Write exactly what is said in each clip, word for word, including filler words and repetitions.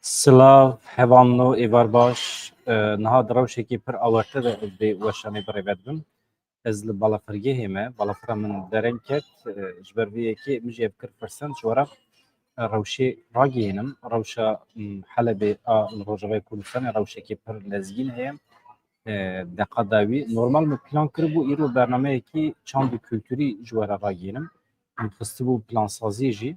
Silav, hevalno, êvar baş. E, niha di rewşekî pir awarte de ez vê weşanê bi rê ve dibim. Ez li balafirgehê me, balafira min dereng ket. E, ji ber vê yekê min jî ev kir firsend ji we re, e, rewşê ragihînim. Rewşa, m, Helebê a li Rojavayê Kurdistanê rewşekî pir lezgîn heye. E, deqa dawî. Normal min plan kiribû îro bernameyekî çand û kulturî ji we re ragihînim. Min xistibû plansaziyê jî.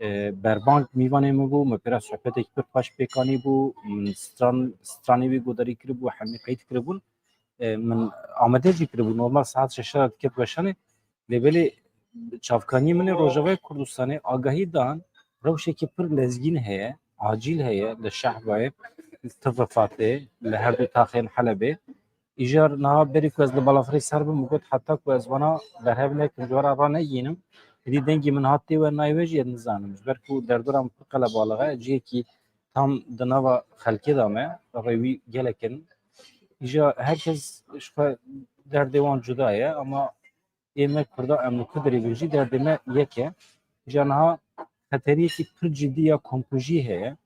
E, berbang mîvanê min bû, min pê re sohbetekî pir xweş pêk anîbû, min stran, stranê wî guhdarî kiribû, hemî qeyd kiribûn. E, min amade jî kiribû, normal saet şeş re diket weşanê. Lê belê çavkaniyê min ê Rojavayê Kurdistanê agahî dan, rewşekî pir lezgîn heye, acîl heye li Şehbayê, li Tirxifatê, li her du taxên Helebê. Îcar niha berî ku ez li balafirê ser bim, min got heta ku ez vana berhev nekim, ji we re ranegihînim, êdî dengê min hat tê we nayê we jî ez nizanim. Ji ber ku derdora min pir qelebalix e, cihekî tam di nava xelkê de me, rêwî gelek in. Îja her kes ji xwe derdê wan cuda ye, ama ê me Kurda em li ku derê bin jî derdê me yek e. Îja niha xeteriyekî pir cidî ya komkujî heye.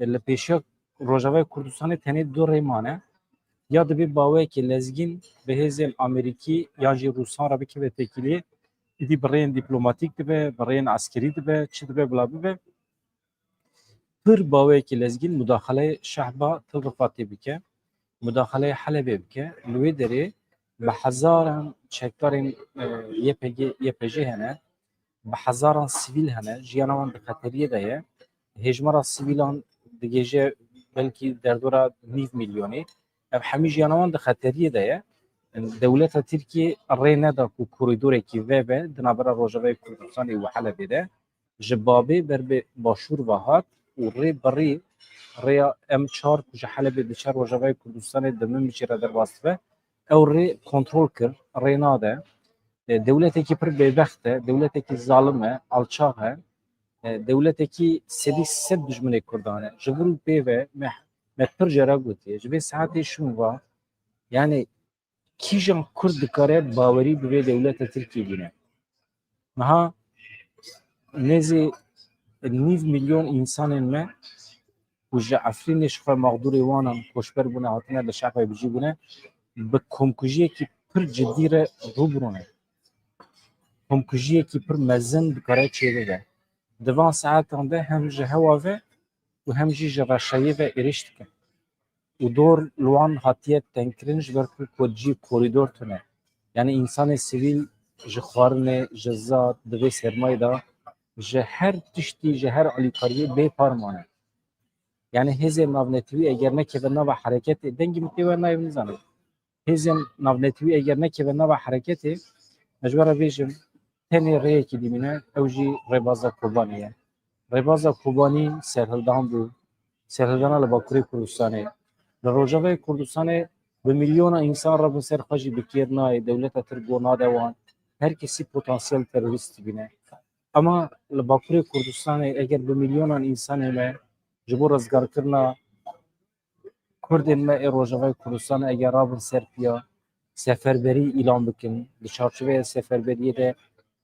Li pêşiya Rojavayê Kurdistanê tenê du rê mane. Ya dibê baweyekî lezgîn bi hêzên Amerîkî yan jî Rûsan re bikeve têkiliyê, êdî bi rêyên dîplomatîk dibe, bi rêyên eskerî dibe, çi dibe bila bibe. Pir baweyekî lezgîn mudaxaleyê Şehba Til Rifatê bike, mudaxaleyê Helebê bike. Li wê derê bi hezaran çekdarên, e, Y P G, Y P J hene, bi hezaran sivîl hene, jiyana wan di xeteriyê de ye. Hêjmara sivîlan digêje belkî derdora nîv milyonî. Ev hemî jiyana wan di xeteriyê de ye. Dewleta Tirkiyê rê neda ku korîdorekî vebe di navbera Rojavayê Kurdistanê û Helebê de. Ji babê ber bi başûr ve hat û rê bi rê rêya M çar ku ji Helebê diçe Rojavayê Kurdistanê di Minbicê re derbas dibe, ew rê kontrol kir, rê nade. E, dewletekî pir bêbext e, dewletekî zalim e, alçax e, e, dewletekî sedî sed dijminê Kurdan e. Ji vir û pê ve me, me pir cara gotiye. Ji vê saetê şûn va, yani kîjan Kurd dikare bawerî bi vê dewleta Tirkiyê bîne? Niha nêzî nîv milyon însanên me ku ji Efrînê ji xwe mexdûrê wan in, koçber bûne, hatine li Şehbayê bijî bûne, bi komkujiyekî pir cidî re rû bi rû ne. Komkujiyekî pir mezin dikare çêbibe. Di van saetan de hem ji hewa ve û hem jî ji reşeyê ve êrîş dikin. Û dor li wan hatiye tengkirin ji ber ku kotcî korîdor tune. Yani însanê sivîl ji xwarinê, ji zad, di vê sermayê de ji her tiştî, ji her alîkariyê bê par mane. Yani hêzên navnetewî eger nekeve nava hereketê, dengê min tê we nayê nizanim. Hêzên navnetewî eger nekeve nava hereketê, ez ji we re bêjim, tenê rêyekî dimîne, ew jî rêbaza Kobanî ye. Rêbaza Kobanî serhildan bû. Serhildana li Bakurê Kurdistanê. Li Rojavayê Kurdistanê bi milyona însan re bin ser xwe jî bi kêr nayê, dewleta Tirk go nade wan. Her kesî potansiyel terorîst dibîne. Ama li Bakurê Kurdistanê eger bi milyonan însanê me ji bo rizgarkirina Kurdên me ê Rojavayê Kurdistanê eger rabin ser piya, seferberî îlan bikin, di çarçoveya seferberiyê de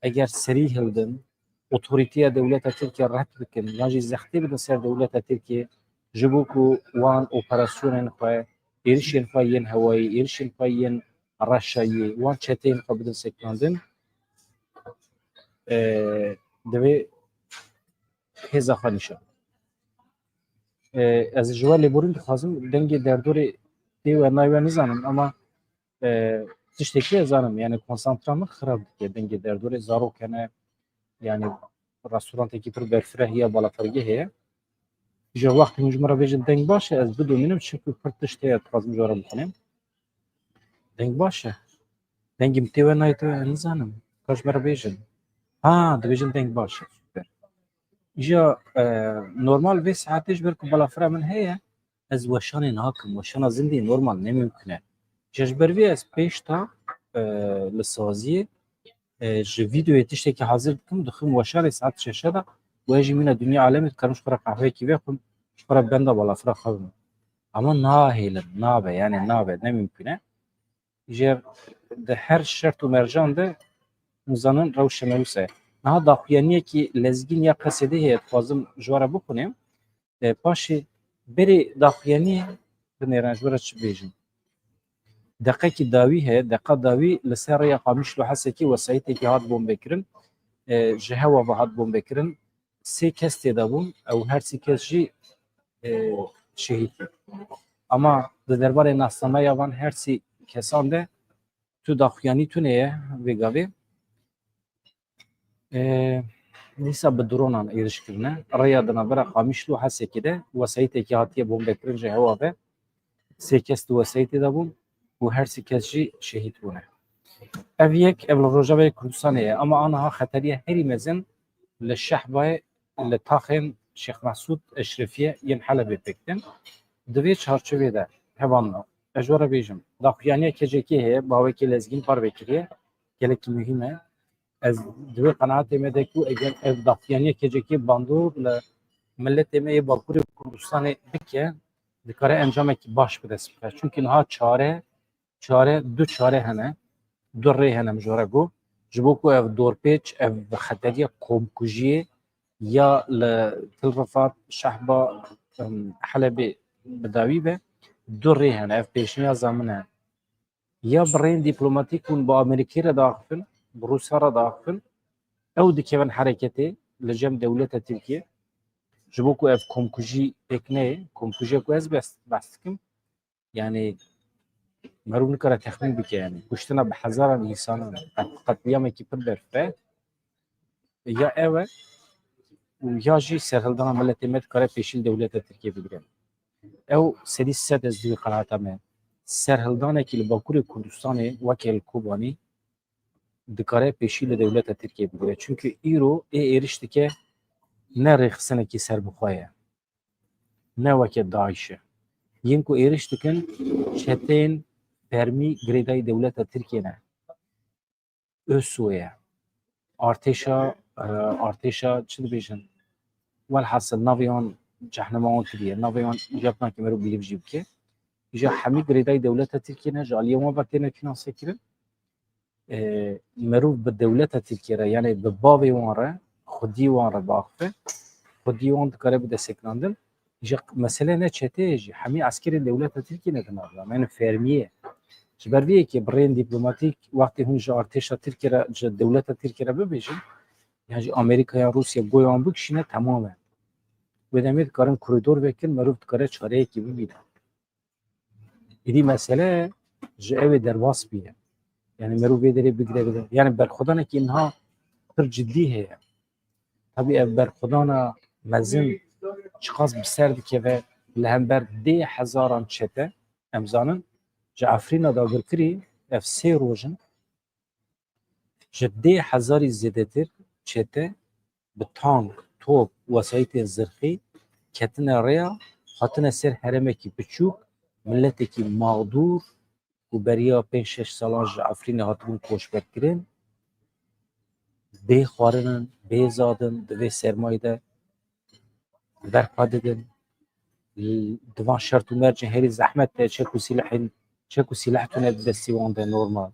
eger serî hildin, otorîteya dewleta Tirkiye red bikin, yan jî zextê bidin ser dewleta Tirkiye, ji bo ku wan operasyonên xwe, êrişên xwe yên hewayî, êrişên xwe yên reşayî, wan çeteyên xwe bidin sekinandin, e, divê hêza xwe nîşan. E, ez ji we lêborîn dixwazim, dengê derdorê tê we nayê we nizanim, ama, e, tiştekî ez zanim, yani konsantra min xirab dike, dengê derdorê zarok hene, yani restorantekî pir berfireh ya balafirgehê heye. Ji wextê min ji min re bêjin deng baş e, ez bidomînim, çimkû pir tişt heye dixwazim ji we re bixwînim. Deng baş e. Dengê min tê we nayê te nizanim. Ka ji me re bêjin. Ha, dibêjin deng baş e. Super. Îja, e, normal vê saetê ji ber ku balafira min heye, ez weşanê nakim. Weşana zindî normal ne mimkun e. Îja ji ber vê ez pêş ta, e, li saziyê, e, ji vîdeoyê tiştekî hazir dikim, dixim weşanê saet şeşe de, û ez jî mîna dinya alemê dikarim ji xwe re qehweyekî vexwim, ji xwe re benda balafira xwe bim. Ama nahêlin, nabe, yani nabe, ne mimkun e. Jê di her şert û mercan de nizanin rewşe mewse. Niha daxuyaniyekî lezgîn ya Qesedê heye, dixwazim ji we re bixwînim. E, paşê berê daxuyaniyê binêrin, ez ji we re çi bêjim. Deqekî dawî heye, deqa dawî li ser rêya Qamişlo Hesekê wesayîtekî hat bombekirin, e, ji hewa ve hat bombekirin. Sê kes tê de bûn, ew her sê kes jî, e, şehîd bûn. Ama di derbarê nasnameya van her sê kesan de tu daxuyanî tune ye vê gavê. E, dîsa bi dronan êriş kirine. Rêya di navbera Qamişlo Hesekê de wesayîtekî hatiye bombekirin ji hewa ve. Sê kes di wesayîtê de bûn û her sê kes jî şehîd bûne. Ev yek, ev li Rojavayê Kurdistanê ye. Ama aniha xeteriya herî mezin li Şehbayê, li taxên Şêx Mesûd Eşrefiye yên Helebê pêk tên. Di vê çarçovê de hevalno, ez ji we re bêjim, daxuyaniya K C K heye, bi awekî lezgîn parve kiriye, gelekî muhîm e. Ez di wê qenaetê me de ku eger ev daxuyaniya K C K bandor li miletê me yê Bakurê Kurdistanê bike, dikare encamekî baş bi dest bixe. Çunkî niha çare, çare, du çare hene, du rê hene, min ji we re got. Ji bo ku ev dorpêç, ev xeteriya komkujiyê ya li Til Rifat, Şehba, em, Helebê bi dawî be, du rê hene. Ev pêşniyaza min e. Ya bi rêyên dîplomatîk hûn bi Amerîkê re diaxifin, bi Rûsya re diaxifin, ew dikevin hereketê li cem dewleta Tirkiye. Ji bo ku ev komkujî pêk neyê, komkujiya ku ez behs, behs dikim, yanî merov nikare texmîn bike, yanî kuştina bi hezaran însanan e, qet-, qetlîamekî pir berfireh e. Ya ew e û ya jî serhildana miletê me dikare pêşî li dewleta Tirkiye bigire. Ew sedî sed ez di wî qenaeta me serhildanekî li Bakurê Kurdistanê weke li Kobanî dikare pêşî li dewleta Tirkiye bigire. Çunkî îro ê êriş dike ne rêxistinekî serbixwe ye, ne weke DAIŞ e. Yên ku êriş dikin çeteyên fermî girêdayî dewleta Tirkiye ne. ÖSO ye. Artêşa, e, artêşa çi dibêjin? Welhasil navê wan cehnema wan kiriye. Navê wan yek nake merov bîrîv jî bike. Îja hemî girêdayî dewleta Tirkiye ne, ji aliyê wan ve têne fînansekirin. E, merov bi dewleta Tirkiye re, yanî bi bavê wan re, xwedî wan re biaxife, xwedî wan dikare bide sekinandin. Ji mesele ne çete ye jî, hemî eskerên dewleta Tirkiye ne di nav de, em ên fermî ye. Ji ber vê yekê bi rêyên dîplomatîk wextê hûn ji artêşa Tirkiye re, ji dewleta Tirkiye re bibêjin, yan jî Amerîka yan Rûsya goya wan bikişîne, temam e. Wê demê dikarin koridor vekin, merov dikare çareyekê bibîne. Êdî mesele ji ew ê derbas bîne. Yanî merov vê derê bigire bide. Yanî berxwedanekî niha pir cidî heye. Tabî ev berxwedana mezin çiqas bi ser dikeve li hember dê hezaran çete, em zanin, ji Efrîna dagirkirî ev sê roj in, ji dê hezarî zêdetir çete bi tank, top, wesayîtên zirxî ketine rêya, hatine ser herêmekî biçûk, miletekî mexdûr, ku beriya pênc şeş salan ji Efrînê hatibûn koçberkirin, bê xwarin in, bê zad in, di vê sermayê de berpa didin. Di van şert û mercên herî zehmet de çek û sîlehên, çek û sîleh tune di destî wan de normal.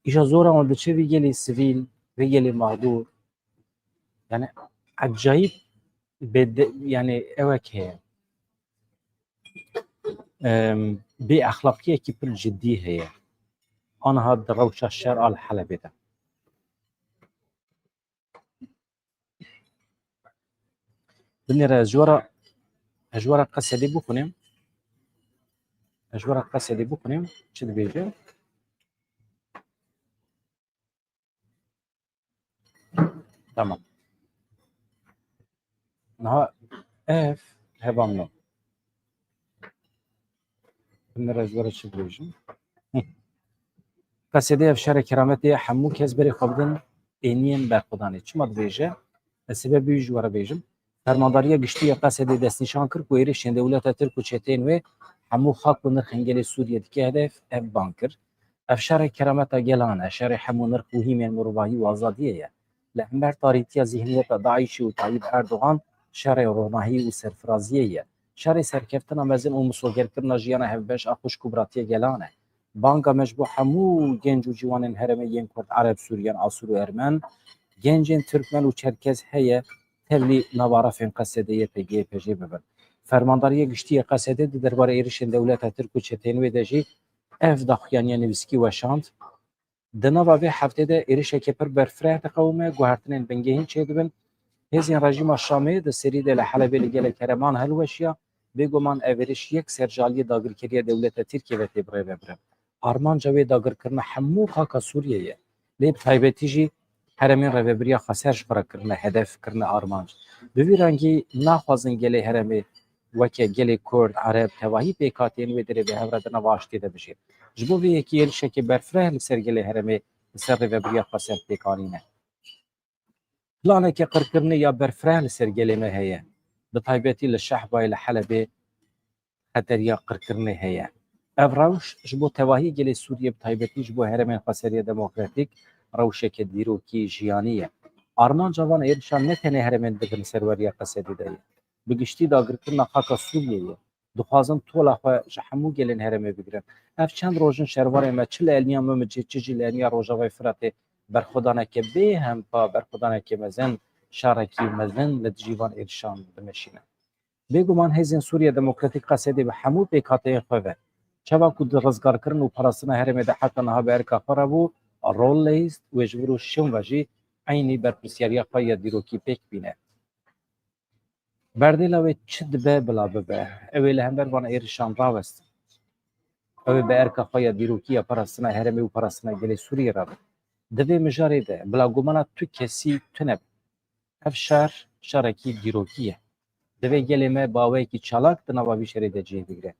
Îja zora wan diçe vî gelê sivîl, vê gelê mexdûr. Yani ecayîb bêde-, yani ewek heye. Em, bê exlaqiyekî pir cidî heye. Aniha di rewşa şer a li Helebê de. Binêre ez ji we re, ez ji we re Qesedê bixwînim. Ez ji we re Qesedê bixwînim. Çi dibêje? Tamam. Niha ev hevalno. Binêre ez ji we re çi dibêjim? Qesedê ev şerê kerametê ye, hemû kes berê xwe bidin êniyên berxwedanê. Çima dibêje? Ez sebebê wî ji we re bêjim. Fermandariya Giştî ya Qesedê destnîşan kir ku êrişên dewleta Tirk û çeteyên wê hemû xak û nirxên gelê Sûriyê dike hedef, ev bang kir. Ev şerê kerameta gelan e, şerê hemû nirx û hîmên mirovahî û azadiyê ye. Li hember tarîtiya zîhniyeta DAIŞê û Tayyîp Erdogan şerê ronahî û serfiraziyê ye. Şerê serkeftina mezin û misogerkirina jiyana hevbeş a xwişk û biratiya gelan e. Banga me ji bo hemû genc û ciwanên herêmê yên Kurd, Ereb, Sûriyan, Asûr û Ermen, gencên Tirkmen û Çerkez heye, tevlî nava refên Qesedê Y P G Y P J bibin. Fermandariya Giştî ya Qesedê di derbarê êrişên dewleta Tirk û çeteyên wê de jî ev daxuyaniya nivîskî weşand. Di nava vê heftê de êrişeke pir berfireh diqewime, guhertinên bingehîn çêdibin. Hêzên rejîma Şamê di serî de li Helebê li gelek hereman hilweşiya. Bêguman ev êriş yek ser ji aliyê dagirkeriya dewleta Tirkiyê ve tê birêvebirin. Armanca wê dagirkirina hemû xaka Sûriyê ye. Lê bi taybetî jî herêmên rêvebiriya xweser ji xwe re kirine hedef, kirine armanc. Bi vî rengî naxwazin gelê herêmê weke gelê Kurd, Ereb, tevahî pêkhateyên wê derê bi hev re di nava aştiyê de bijîn. Ji bo vê yekê êrişeke berfireh li ser gelê herêmê, li ser rêvebiriya xweser pêk anîne. Planeke qirkirinê ya berfireh li ser gelê me heye. Bi taybetî li Şehbayê, li Helebê xeteriya qirkirinê heye. Ev rewş ji bo tevahî gelê Sûriyê, bi taybetî ji bo herêmên xweseriya demokratîk rewşeke dîrokî jiyanî ye. Armanca van êrişan ne tenê herêmên di bin serweriya Qesedê de ye. Bi giştî dagirkirina xaka Sûriyê ye. Dixwazin tola xwe ji hemû gelên herêmê bigirin. Ev çend roj in şervanên me çi li elmiya Mimicê, çi jî li elmiya Rojavayê Firatê berxwedaneke bêhempa, berxwedaneke mezin, şerekî mezin li dijî van êrişan dimeşînin. Bêguman Hêzên Sûriya Demokratîk Qesedê bi hemû pêkhateyên xwe ve, çawa ku di rizgarkirin û parastina herêmê de heta niha bi erka xwe re bû, rol leyîst, wê ji vir û şim ve jî eynî berpirsyariya xwe ya dîrokî pêk bîne. Berdêla wê çi dibe bila bibe, ew ê li hember van êrişan rawestin. Ew ê bi erka xwe ya dîrokî ya parastina herêmê û parastina gelê Sûriyê re be. Di vê mijarê de bila gumana tu kesî tune be. Ev şer, şerekî dîrokî ye. Divê gelê me bi awayekî çalak di nava vî şerê de cihê bigire.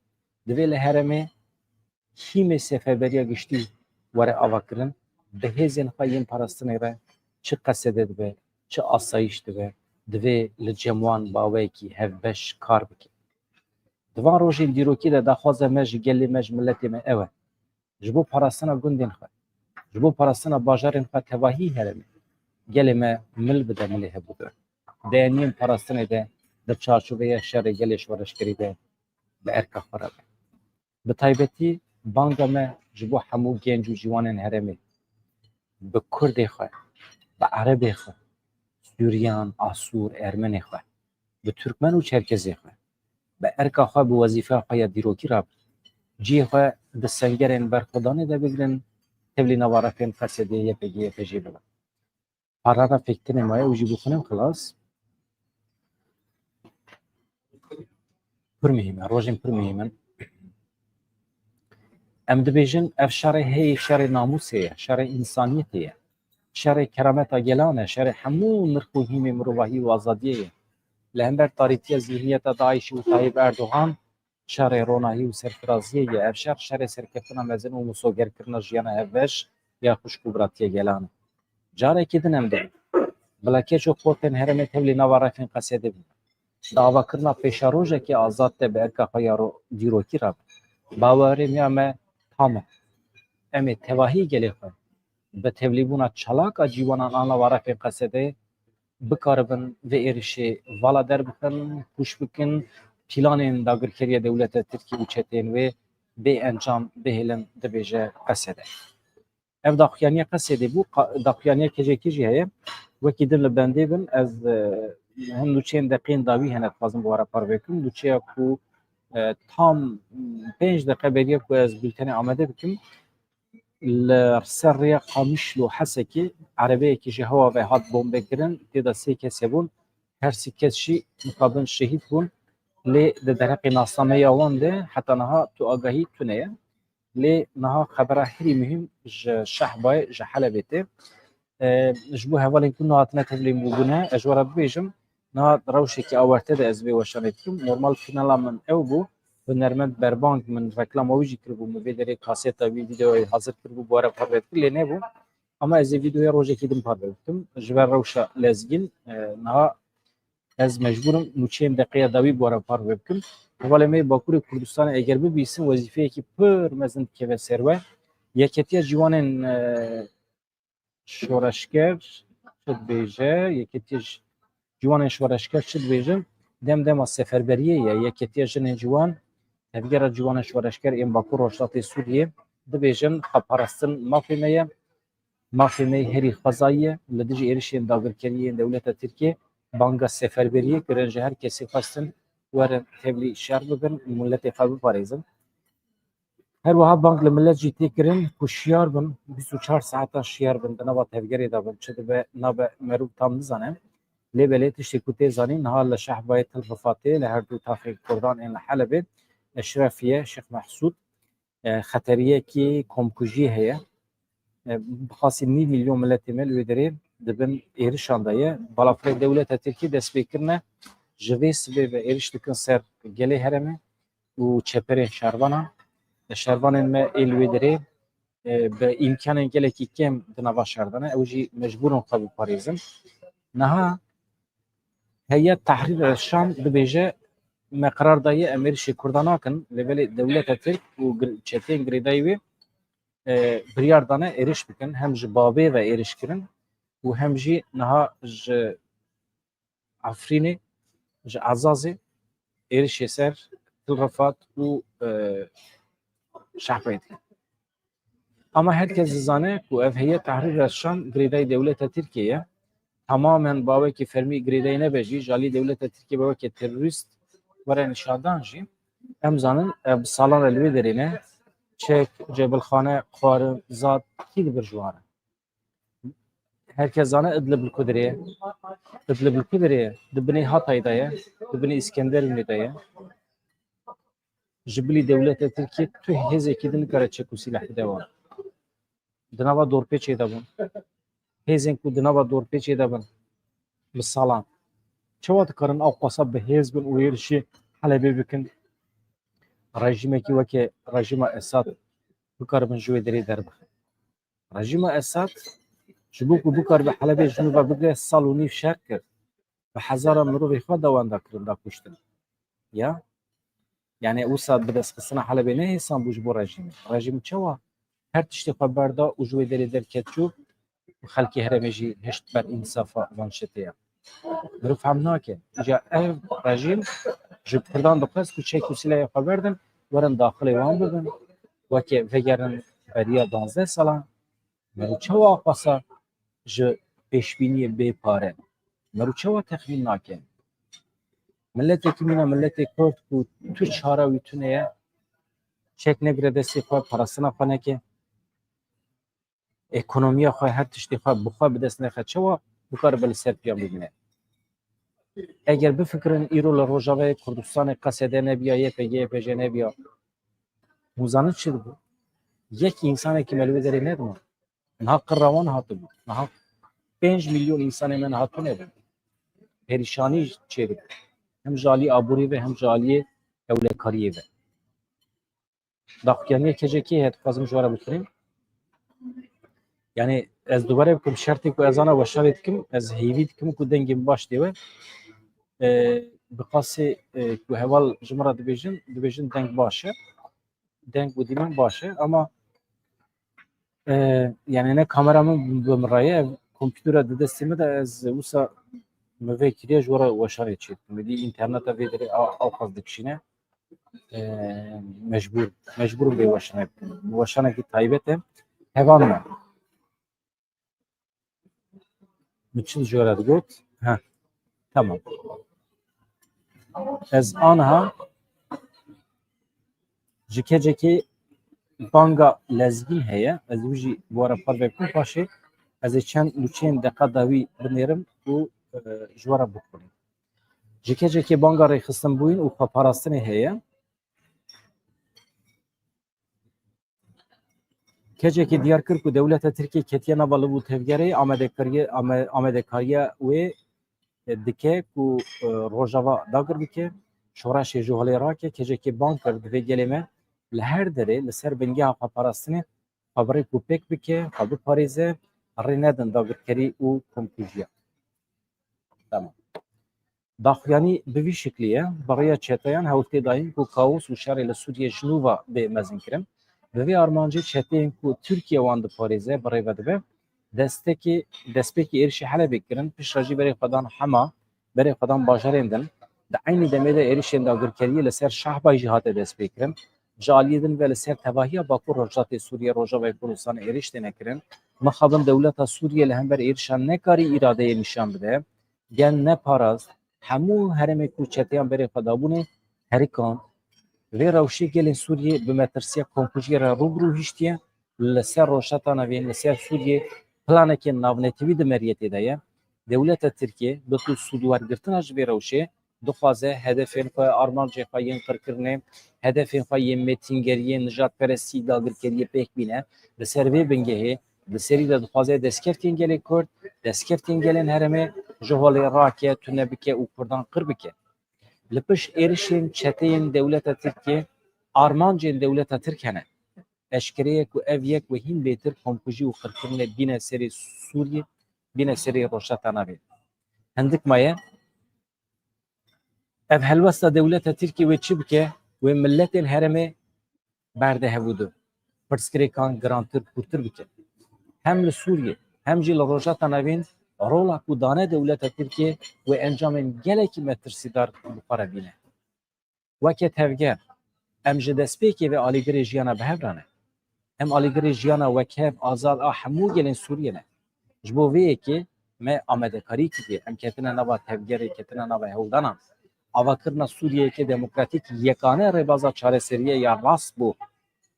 Divê li herêmê hîmê seferberiya giştî were avakirin, bi hêzên xwe yên parastinê re çi Qesede dibe, çi asayîş dibe, divê li cem wan bi awayekî hevbeş kar bikin. Di van rojên dîrokî de daxwaza me ji gelê me, ji miletê me ew e. Ji bo parastina gundên xwe, ji bo parastina bajarên xwe tevahî herêmê, gelê me mil bide milê hevdû de. Di eniyên parastinê de, di çarçoveya şerê gelê şoreşgerî de bi erka xwe re be. Bi taybetî banga me ji bo hemû genc û ciwanên herêmê, bi Kurdê xwe, bi Erebê xwe, Sûriyan, Asûr, Ermenê xwe, bi Tirkmen û Çerkezê xwe, bi erka xwe, bi wezîfeya xwe ya dîrokî re bin. Cihê xwe di sengerên berxwedanê de bigrin, tevlî nava refên Qesedê, Y P G, Y P J bibin. Paragrafek tenê maye, ew jî bixwînim xilas. Pir muhîm e, rojên pir muhîm in. Em dibêjin, ev şerê heyî, şerê namûsê ye, şerê însaniyetê ye, şerê kerameta gelan e, şerê hemû nirx û hîmê mirovahî û azadiyê ye. Li hember tarîtiya zîhniyeta DAIŞ'î û Tayyip Erdogan, şerê ronahî û serfiraziyê ye. Ev şer, şerê serkeftina mezin û misogerkirina jiyana hevbeş ya xwişk û biratiya gelan e. Carekî din em dibin, bila keç û xortên herêmê tevlî nava refên Qesedê bibin. Di avakirina pêşerojekê azad de bi erka xwe ya ro-, dîrokî re bin. Bawerê me ya me tam e. Em ê tevahî gelê xwe bi tevlîbûna çalak a ciwanan a nava refên Qesedê bikaribin vê êrişê vala derbixin, pûç bikin, planên dagirkeriya dewleta Tirkiyê û çeteyên wê bê encam bihêlin, dibêje Qesede. Ev daxuyaniya Qesedê bû, qa-, daxuyaniya kecekî jî heye. Wekî din li bendê bin, ez, e, hin nûçeyên deqeyên dawî hene dixwazim bi we re parve bikim. Nûçeya ku, e, tam pênc deqe beriya ku ez bultenê amade bikim, li ser rêya Qamişlo Hesekê erebeyekî ji hewa ve hat bombekirin, tê de sê kes hebûn, her sê kes jî mixabin şehîd bûn. Lê di derheqê nasnameya wan de heta niha tu agahî tune ye. Lê niha xebera herî muhîm ji Şehbayê, ji Helebê tê. E, ji bo hevalên ku nehatine tevlî bûbûne, ez ji we re bibêjim, niha rewşekî awarte de ez vê weşanê dikim. Normal fînala min ew bû, hunermend Berbang min reklama wî jî kiribû, min vê derê kaseta wî, vîdeoyê hazir kiribû, bi we re parve dikir, lê nebû. Ama ez ê vîdeoya rojekî din parve bikim. Ji ber rewşa lezgîn, e, niha ez mecbûr im nûçeyên deqeya dawî bi we re parve bikim. Hevalê me yê Bakurê Kurdistanê eger bibîsin, wezîfeyekî pir mezin dikeve ser we. Yeketiya Ciwanên, e, Şoreşger çi dibêje? Yeketiya J-, Ciwanên Şoreşger çi dibêje? Dem dema seferberiyê ye. Yeketiya Jinên Ciwan, Tevgera Ciwanên Şoreşger ên Bakur Rojhilatê Sûriyê dibêjin, xweparastin mafê me ye. Mafê me herî xwezayî ye. Li dijî êrişên dagirkeriyê yên dewleta Tirkiyê banga seferberiyê kirin, ji her kesî xwestin werin tevlî şer bibin û miletê xwe biparêzin. Her wiha bang li milet jî tê kirin ku şiyar bin, bîst û çar saetan şiyar bin, di nava tevgerê de bin, çi dibe nabe merûv tam nizane. Lê belê tiştê ku tê zanîn, niha li Şehbayê Til Rifatê li her du taxê Kurdan ên li Helebê Eşrefiye, Şêx Mehsûd, e, xeteriyekî komkujî heye. E, bi xasî nîv milyon miletê me li wê derê di bin êrişan de ye. Balafirê dewleta Tirkî dest pê kirine, ji vê sibê ve êriş dikin ser gelê herêmê û çeperên şervanan. E, şervanên me ê li wê derê, e, bi îmkanên gelekî kêm di nava şer de ne. Ew jî mecbûr in xwe biparêzin. Niha Heyet Tehrîr el Şam dibêje, me qerar daye em êrişê Kurdan nakin, lê belê dewleta Tirk û gir-, çeteyên girêdayî wê, e, biryar dane êriş bikin, hem ji Babê ve êriş kirin û hem jî niha ji Efrînê, ji Ezazê êrişê ser Til Rifat û, e, Şehbayê dikin. Ama her kes dizane ku ev Heyet Tehrîr el Şam girêdayî dewleta Tirkiyê ye. Tamamen bawekî fermî girêdayî nebe jî, ji alî dewleta Tirkiyê bawekî terorîst were nîşandan jî, em zanin ev bi salan re li wê derê ne. Çek, cebilxane, xwarin, zat, kî dibir ji wan re? Her kes zane Idlib li ku derê ye. Idlib li ku derê ye? Di binê Hatay de ye, di binê Îskenderunê de ye. Ji bilî dewleta Tirkiyê tu hêzekî din nikare çek û sîleh bide wan. Di nava dorpêçê de bûn. Hêzên ku di nava dorpêçê de bin bi salan, çawa dikarin ewqasa bi hêz bin û êrişî Helebê bikin? Rejîmekî weke rejîma Esad bikaribin ji wê derê derbixin. Rejîma Esad ji bo ku bikaribe Helebê ji nû ve bigire, sal û nîv şer kir. Bi hezaran mirovê xwe da wenda kirin, da kuştin. Ya? Yani wisa bi destxistina Helebê ne hêsan bû ji bo rejîmê. Rejîm çawa her tiştê xwe berda û ji wê derê derket çû û xelkê herêmê jî hişt ber însafa van şitê ya. Mirov fehm nake. Îca ev rejîm ji Kurdan dixwest ku çek û silahê xwe berdin, werin daxilê wan bibin. Weke vegerin beriya duwazdeh salan, mero çawa xwesa ji pêşbîniyê bê pare? Mero çawa texmîn nake? Miletekî mîna miletê Kurd ku tu çara wî tune ye, çek negire destê xwe, parastina xwe neke, ekonomiya xwe, her tiştê xwe bi xwe bi dest nexe, çawa bikaribe li ser piyan bimîne? Eger bifikirin îro li Rojavayê Kurdistanê Q S D nebiya, Y P G, Y P J nebiya, hûn zanin çi dibû? Yek însanekî me li wê derê nedima. Niha qirra wan hatibû. Niha pênc milyon însanê me niha tune bûn. Perîşanî çêdibû. Hem ji alî aborî ve hem ji aliyê ewlekariyê ve. Daxuyaniya K C K heye, dixwazim ji we re bikirim. Yani ez dubare bikim, şertê ku ez ana weşanê dikim, ez hêvî dikim ku dengê min baş tê we. E, bi qasê, e, ku heval ji min re dibêjin, dibêjin deng baş e. Deng û dîmen baş e, ama, e, yani ne kamera min bi min re ye, ev kompûtera di destê min de, ez wisa min vê kiriye ji we re weşanê çê dikim. Êdî înterneta vê derê a-, ewqas dikişîne. E, mecbûr, mecbûr bê weşanê bikim. Weşanekî taybet e. Heval me. Min çi ji we re digot? Ha. Tamam. Ez aniha ji K C K banga lezgîn heye. Ez wî jî bi we re parve bikim. Paşê ez ê çend nûçeyên deqa dawî binêrim û, e, ji we re bixwînim. Ji K C K banga rêxistinbûyîn û xweparastinê heye. K C K diyar kir ku dewleta Tirkiyê ketiye nava liv û tevgerê, amadekariye, ame-, amadekariya wê, e, dike ku, e, Rojava dagir bike, şoreşê ji holê rake. K C K bang kir, divê gelê me li her derê li ser bingeha xweparastinê xwe bi rêk û pêk bike, xwe biparêze, rê nedin dagirkerî û komkujiya. Tamam. Daxuyanî bi vî şiklî ye, bi rêya çeteyan hewl tê dayîn ku kaos û şerê li Sûriyê ji nû ve bê mezinkirin. Bi vê armancê çeteyên ku Tirkiye wan diparêze, bi rê ve dibe. Destekê, destpêkê êrişê Helebê kirin, piştre jî berê xwe dan Hema, berê xwe dan bajarên din. Di eynî demê de êrişên dagirkeriyê li ser Şehbayê jî hate destpêkirin. Ji aliyê din ve li ser tevahiya Bakur Rojhilatê Sûriyê, Rojavayê Kurdistanê êriş têne kirin. Mixabin dewleta Sûriyê li hember êrişan nekarî îradeyê nîşan bide. gel neparast, hemû herêmê ku çeteyan berê xwe dabûne, herikand. Vê rewşê gelên Sûriyê bi metirsiya komkujiyê re rû bi rû hiştiye. Li ser Rojhilata Navîn, li ser Sûriyê planekên navnetewî di meriyetê de ye. Dewleta Tirkiyê bi tu sûdwergirtina ji vê rewşê dixwaze hedefên xwe, armancên xwe yên qirkirinê, hedefên xwe yên mêtîngeriyê, nijadperestî, dagirkeriyê pêk bîne. Li ser vê bingehê di serî de dixwaze destkeftên gelê Kurd, destkeftên gelên herêmê ji holê rake, tune bike û Kurdan qir bike. Li pişt êrişên çeteyên dewleta Tirkiyê armancên dewleta Tirk hene. Eşkere ye ku ev yek wê hîn bêtir komkujî û qirkirinê bîne serê Sûriyê, bîne serê Rojhilata Navîn. Hindik maye, ev helwesta dewleta Tirkiyê wê çi bike? Wê miletên herêmê berde hevûdu, pirsgirêkan girantir, kûrtir bike. Hem li Sûriyê, hem jî li Rojhilata Navîn rola ku dane dewleta Tirkiyê wê encamên gelekî metirsîdar bi xwe re bîne. Weke tevger, em ji destpêkê vê alîgirê jiyana bi hev re ne. Em alîgirê jiyana wekhev, azad a hemû gelên Sûriyê ne. Ji bo vê yekê me amadekarî kiriye. Em ketine nava tevgerê, ketine nava hewldanan. Avakirina Sûriyeyeke demokratîk yekane rêbaza çareseriyê ya rast bû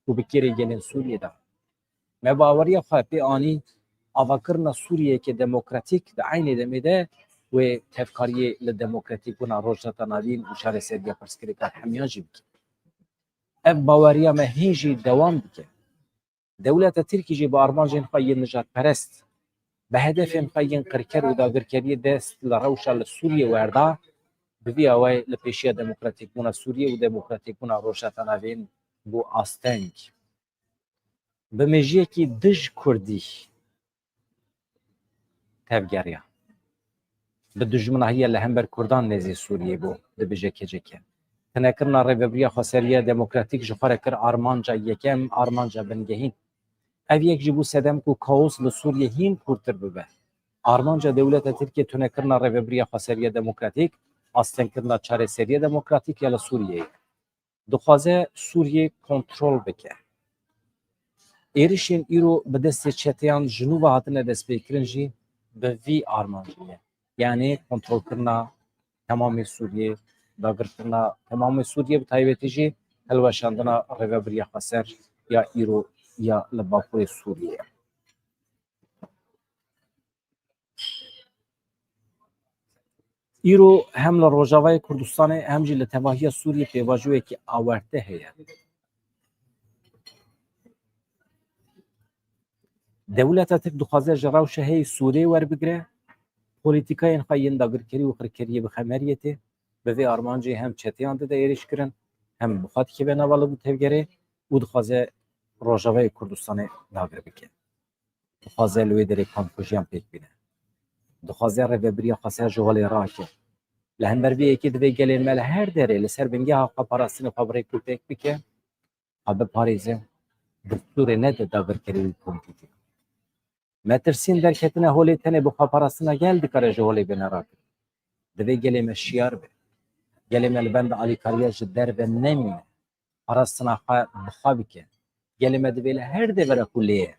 ku bi kêrê gelên Sûriyê de. Me baweriya xwe pê anî, avakirina Sûriyeyeke demokratîk di eynê demê de wê tevkariyê li demokratîkbûna Rojhilata Navîn û çareseriya pirsgirêkan hemiyan jî bike. Ev baweriya me hîn jî dewam dike. Dewleta Tirkî jî bi armancên xwe yên nijadperest, bi hedefên xwe yên qirker û dagirkeriyê dest li rewşa li Sûriyê werda, bi vî awayî li pêşiya demokratîkbûna Sûriyê û demokratîkbûna Rojhilata Navîn bû asteng. Bi mêjiyekî dij Kurdî tevgeriya. Bi dijminahiya li hember Kurdan nêzî Sûriyê bû, dibêje K C K. Tunekirina Rêvebiriya Xweseriya Demokratîk ji xwe re kir armanca yekem, armanca bingehîn. Ev yek jî bû sedem ku kaos li Sûriyê hîn kûrtir bibe. Armanca dewleta Tirkiyê tunekirina Rêvebiriya Xweseriya Demokratîk, astengkirina çareseriya demokratîk ya li Sûriyeyê. Dixwaze Sûriyê kontrol bike. Êrişên îro bi destê çeteyan ji nû ve hatine destpêkirin jî bi vî armancê ye. Yanî kontrolkirina temamê Sûriyê, dagirkirina temamê Sûriyê, bi taybetî jî hilweşandina Rêvebiriya Xweser ya îro ya li Bakurê Sûriyê. Îro hem li Rojavayê Kurdistanê hem jî li tevahiya Sûriyê pêvajoyekî awarte heye. Dewleta Tirk dixwaze ji rewşa heyî Sûriyê werbigire, polîtîkayên xwe yên dagirkerî û qirkeriyê bixe meriyetê, bi vê armancê hem çeteyan dide êrîşkirin, hem bi xwe dikeve nava li tevgerê û dixwaze Rojavayê Kurdistanê dagir bike. Dixwaze li wê derê komkujiyan pêk bîne. Dixwaze rêvebiriya xweser ji holê rake. Li hember vê yekê divê gelên me li her derê li ser bingeha xweparastinê xwe bi rêk û pêk bike, xwe biparêze, destûrê nede dagirkerî û komkujî. Metirsîn derketine holê tenê bi xweparastina gel dikare ji holê bêne rakirin. Divê gelê me şiyar be. Gelê me li benda alîkariya ji derve nemîne. Parastina xwe bi xwe bike. Gelê me divê li her devera ku lê ye,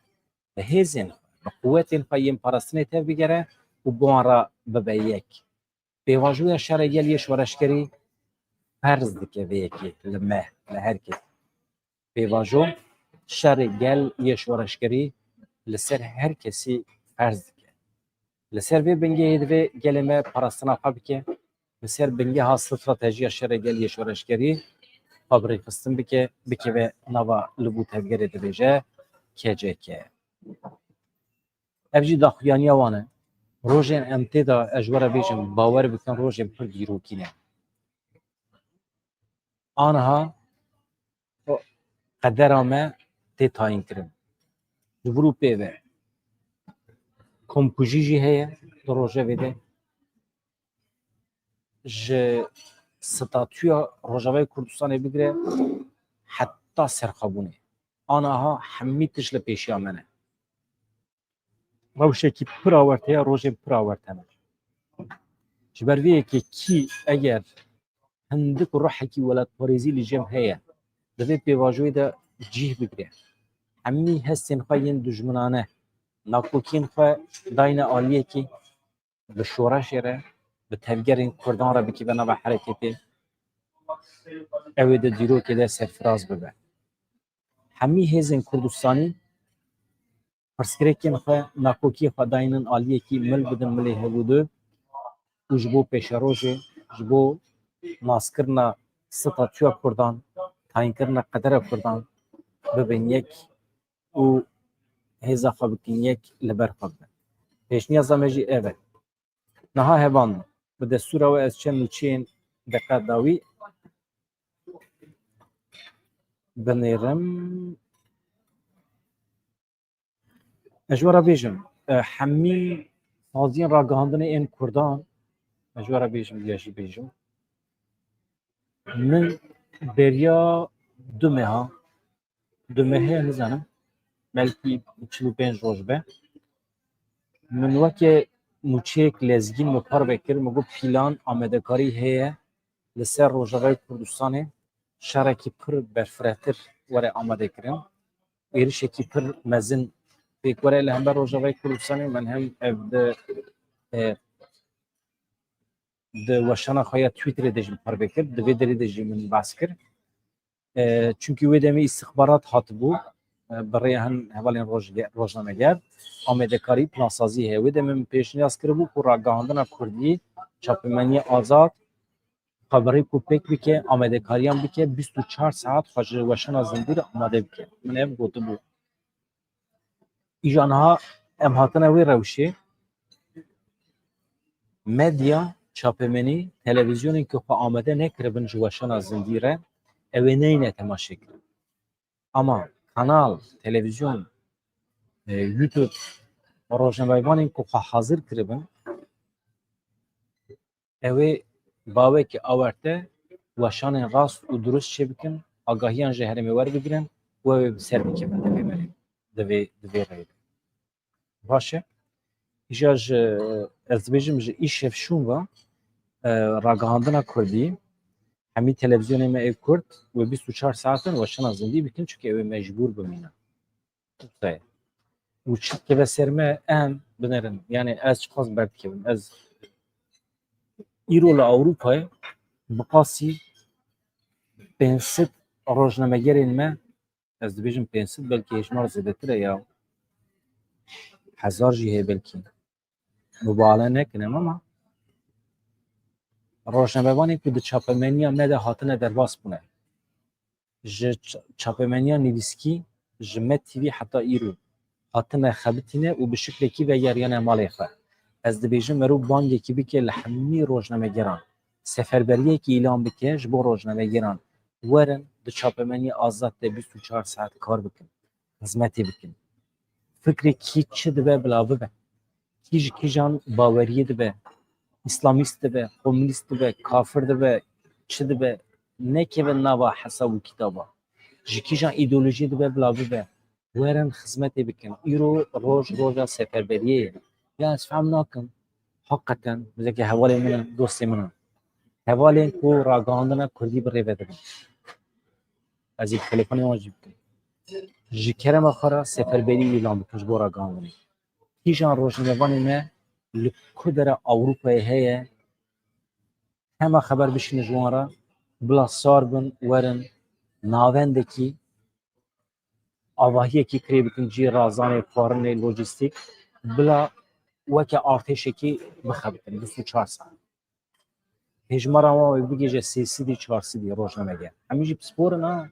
bi hêzên xwe, bi quwetên xwe yên parastinê tevbigere û bi wan re bibe yek. Pêvajoya şerê gel yê şoreşgerî ferz dike vê yekê li me, li her kes. Pêvajo şerê gel yê şoreşgerî li ser her kesî ferz dike. Li ser vê bingehê divê gelê me parastina xwe bike, li ser bingeha stratejiya şerê gel yê şoreşgerî xwe bi rêxistin bike, bikeve nava li bo tevgerê dibêje K C K. Ev jî daxuyaniya wan e. Rojên em tê de, ez ji we re bêjim, bawer bikin, rojên pir dîrokî ne. Aniha qedera me tê tayînkirin. Ji vir û pê ve komkujî jî heye di rojevê de. Ji statûya Rojavayê Kurdistanê bigire heta serxwebûnê. Aniha hemî tişt li pêşiya me ne. Rewşekî pir awert heye, rojên pir awert hene. Ji ber vê yekê kî eger hindik ruhekî welatparêzî li cem heye, di vê pêvajoyê de cih bigire. Hemî hestên xwe yên dijminane, nakokiyên xwe dayne aliyekî, bi şoreşê re, bi tevgerên Kurdan re bikî be nava hereketê, ew ê di dîrokê de serfiraz bibe. Hemî hêzên Kurdistanî pirsgirêkên xwe, nakokiyê xwe dayînin aliyekî, mil bidin milê hevûdu û ji bo pêşerojê, ji bo naskirina statûya Kurdan, tayînkirina qedera Kurdan bibin yek û hêza xwe bikin yek, li ber xwe bibin. Pêşniyaza me jî ev e. Niha hevalno, bi destûra we ez çend nûçeyên deqa dawî binêrim. Ez ji we re bêjim, e, hemî saziyên ragihandinê ên Kurdan, ez ji we re bêjim, ya jî bêjim. Min beriya du meha, du mehê nizanim, belkî çil û pênc roj be. Min weke nûçeyek lezgîn min parve kir, min got, pîlan, amadekarî heye li ser Rojavayê Kurdistanê şerekî pir berfirehtir were amadekirin. Êrişekî pir mezin pêk were li hember Rojavayê Kurdistanê. Min hem ev di, e, di weşana xwe ya Twitterê de jî parve kir, di vê derê de jî min behs kir. E, çunkî wê demê îstixbarat hatibû, e, bi rêya hin hevalên roj-, rojnameger, amadekarî, plansazî heye. Wê demê min pêşniyaz kiribû ku ragihandina Kurdî, çapemeniya azad, xwe bi rêk û pêk bike, amadekariyan bike, bîst û çar saet xwe ji weşana zindî re amade bike. Min ev gotibû. Îja niha em hatine wê rewşê. Medya, çapemenî, televîzyonên ku xwe amade nekiribin ji weşana zindî re, ew ê neyne temaşe kirin. Ama kanal, televîzyon, e, YouTube, rojnamevanên ku xwe hazir kiribin, ew ê bawekî awarte weşanên rast û durust çêbikin, agahiyan ji herêmê werbigirin û ew ê bi ser bikevin di vê berê, di vê, di vê rêyê de. Baş e. Îja ji, ez dibêjim ji îşev şûn ve, e, ragihandina Kurdî, hemî televîzyonê me ê Kurd wê bîst û çar saetin weşana zindî bikin, çunke ew ê mecbûr bimînin. Qisey. Û çi dikeve ser me, em binêrin. Yani ez çiqas berdikevim. Ez îro li Ewropayê bi qasî pênc sed rojnamegerên me, ez dibêjim pênc sed, belkî hejmar zêdetir e ya hezar jî heye belkî. Mubale nekin em, ama rojnamevanên ku di çapemeniya me de hatine derbas bûne, ji ç-, çapemeniya nivîskî, ji Med T V heta îro hatine xebitîne û bi şiklekî vegeriyane malê xwe. Ez dibêjim, mero bangekî bike li hemî rojnamegeran, seferberiyekî îlan bike ji bo rojnamegeran, werin di çapemeniya azad de bîst û çar saet kar bikin, xizmetê bikin. Fikrê kî çi dibe bila bibe. Kî ji kîjan baweriyê dibe, îslamîst dibe, komunîst dibe, kafir dibe, çi dibe, nekevin nava hesab û kitaba. Ji kîjan îdeolojiyê dibe bila bibe. Werin xizmetê bikin. Îro roj roja seferberiyê ye. Ya ez fehm nakim. Heqeten, bizeke hevalê min in, dostê min in. Hevalên ku ragihandina Kurdî bi rê ve dibin. Ez ê telefonê wan jî bikim. Ji kerema xwe re seferberî îlan bikin ji bo ragihandinê. Kîjan rojnamevanê me li ku dera Ewropayê heye, hema xeber bişîne ji wan re, bila sar bin, werin, navendekî, avahiyekî kirê bikin cî razanê, xwarinê, lojîstîk, bila weke artêşekî bixebitin, bîst û çar saet. Hêjmara wan wê bigihîje sê sedî, çar sedî rojnameger. Hemî jî pisporin ha,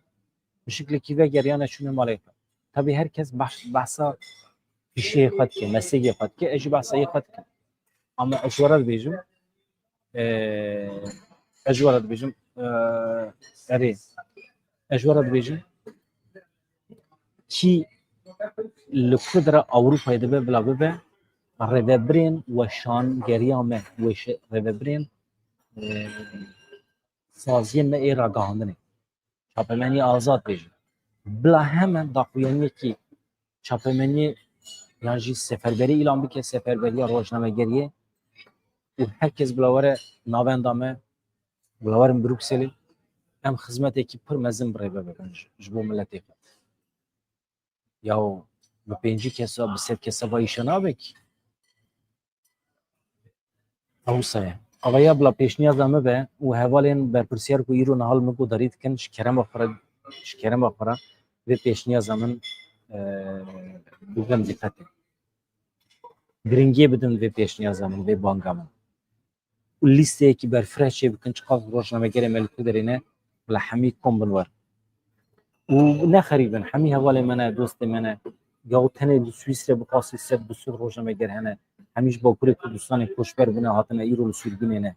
bi şiklekî vegeriyane çûne malê xwe. Tabî her kes behs-, behsa pîşeyê xwe dike, meslekê xwe dike, ez jî behsa yê xwe dikim. Ama ez ji we re dibêjim, e, ez ji we re dibêjim, e, erê, ez ji we re dibêjim, kî li ku dera Ewropayê dibe bila bibe, rêvebirên weşangeriya me, weş-, rêvebirên, e, saziyên me ê ragihandinê. Çapemenî azad bêjin. Bila hemen daxuyaniyekî çapemenî yan jî seferberî îlan bike, seferberiya rojnamegeriyê û her kes bila were navenda me, bila werin Brukselê, em xizmetekî pir mezin bi rê ve bikin ji, ji bo miletê xwe. Yaw bi pêncî kesa, bi sed kesa va îşe nabe kî. Ew wisa ye. Avaya bila pêşniyaza min be û hevalên berpirsiyar ku îro niha li min guhdarî dikin, ji kerema xwe re, ji kerema xwe re vê pêşniyaza min, e, bibin dîqetê. Giringiyê bidin vê pêşniyaza min, vê banga min. Û lîsteyekî berfireh çêbikin, çiqas rojnamegerê me li ku derê ne, bila hemî kom bin wer. Û ne xerîb in, hemî hevalê me ne, dostê me ne. Ya tenê li Swîsre bixwasî sed bi sed rojnameger hene. Hemî ji Bakurê Kurdistanê koçber bûne, hatine îro li sîrgûnê ne.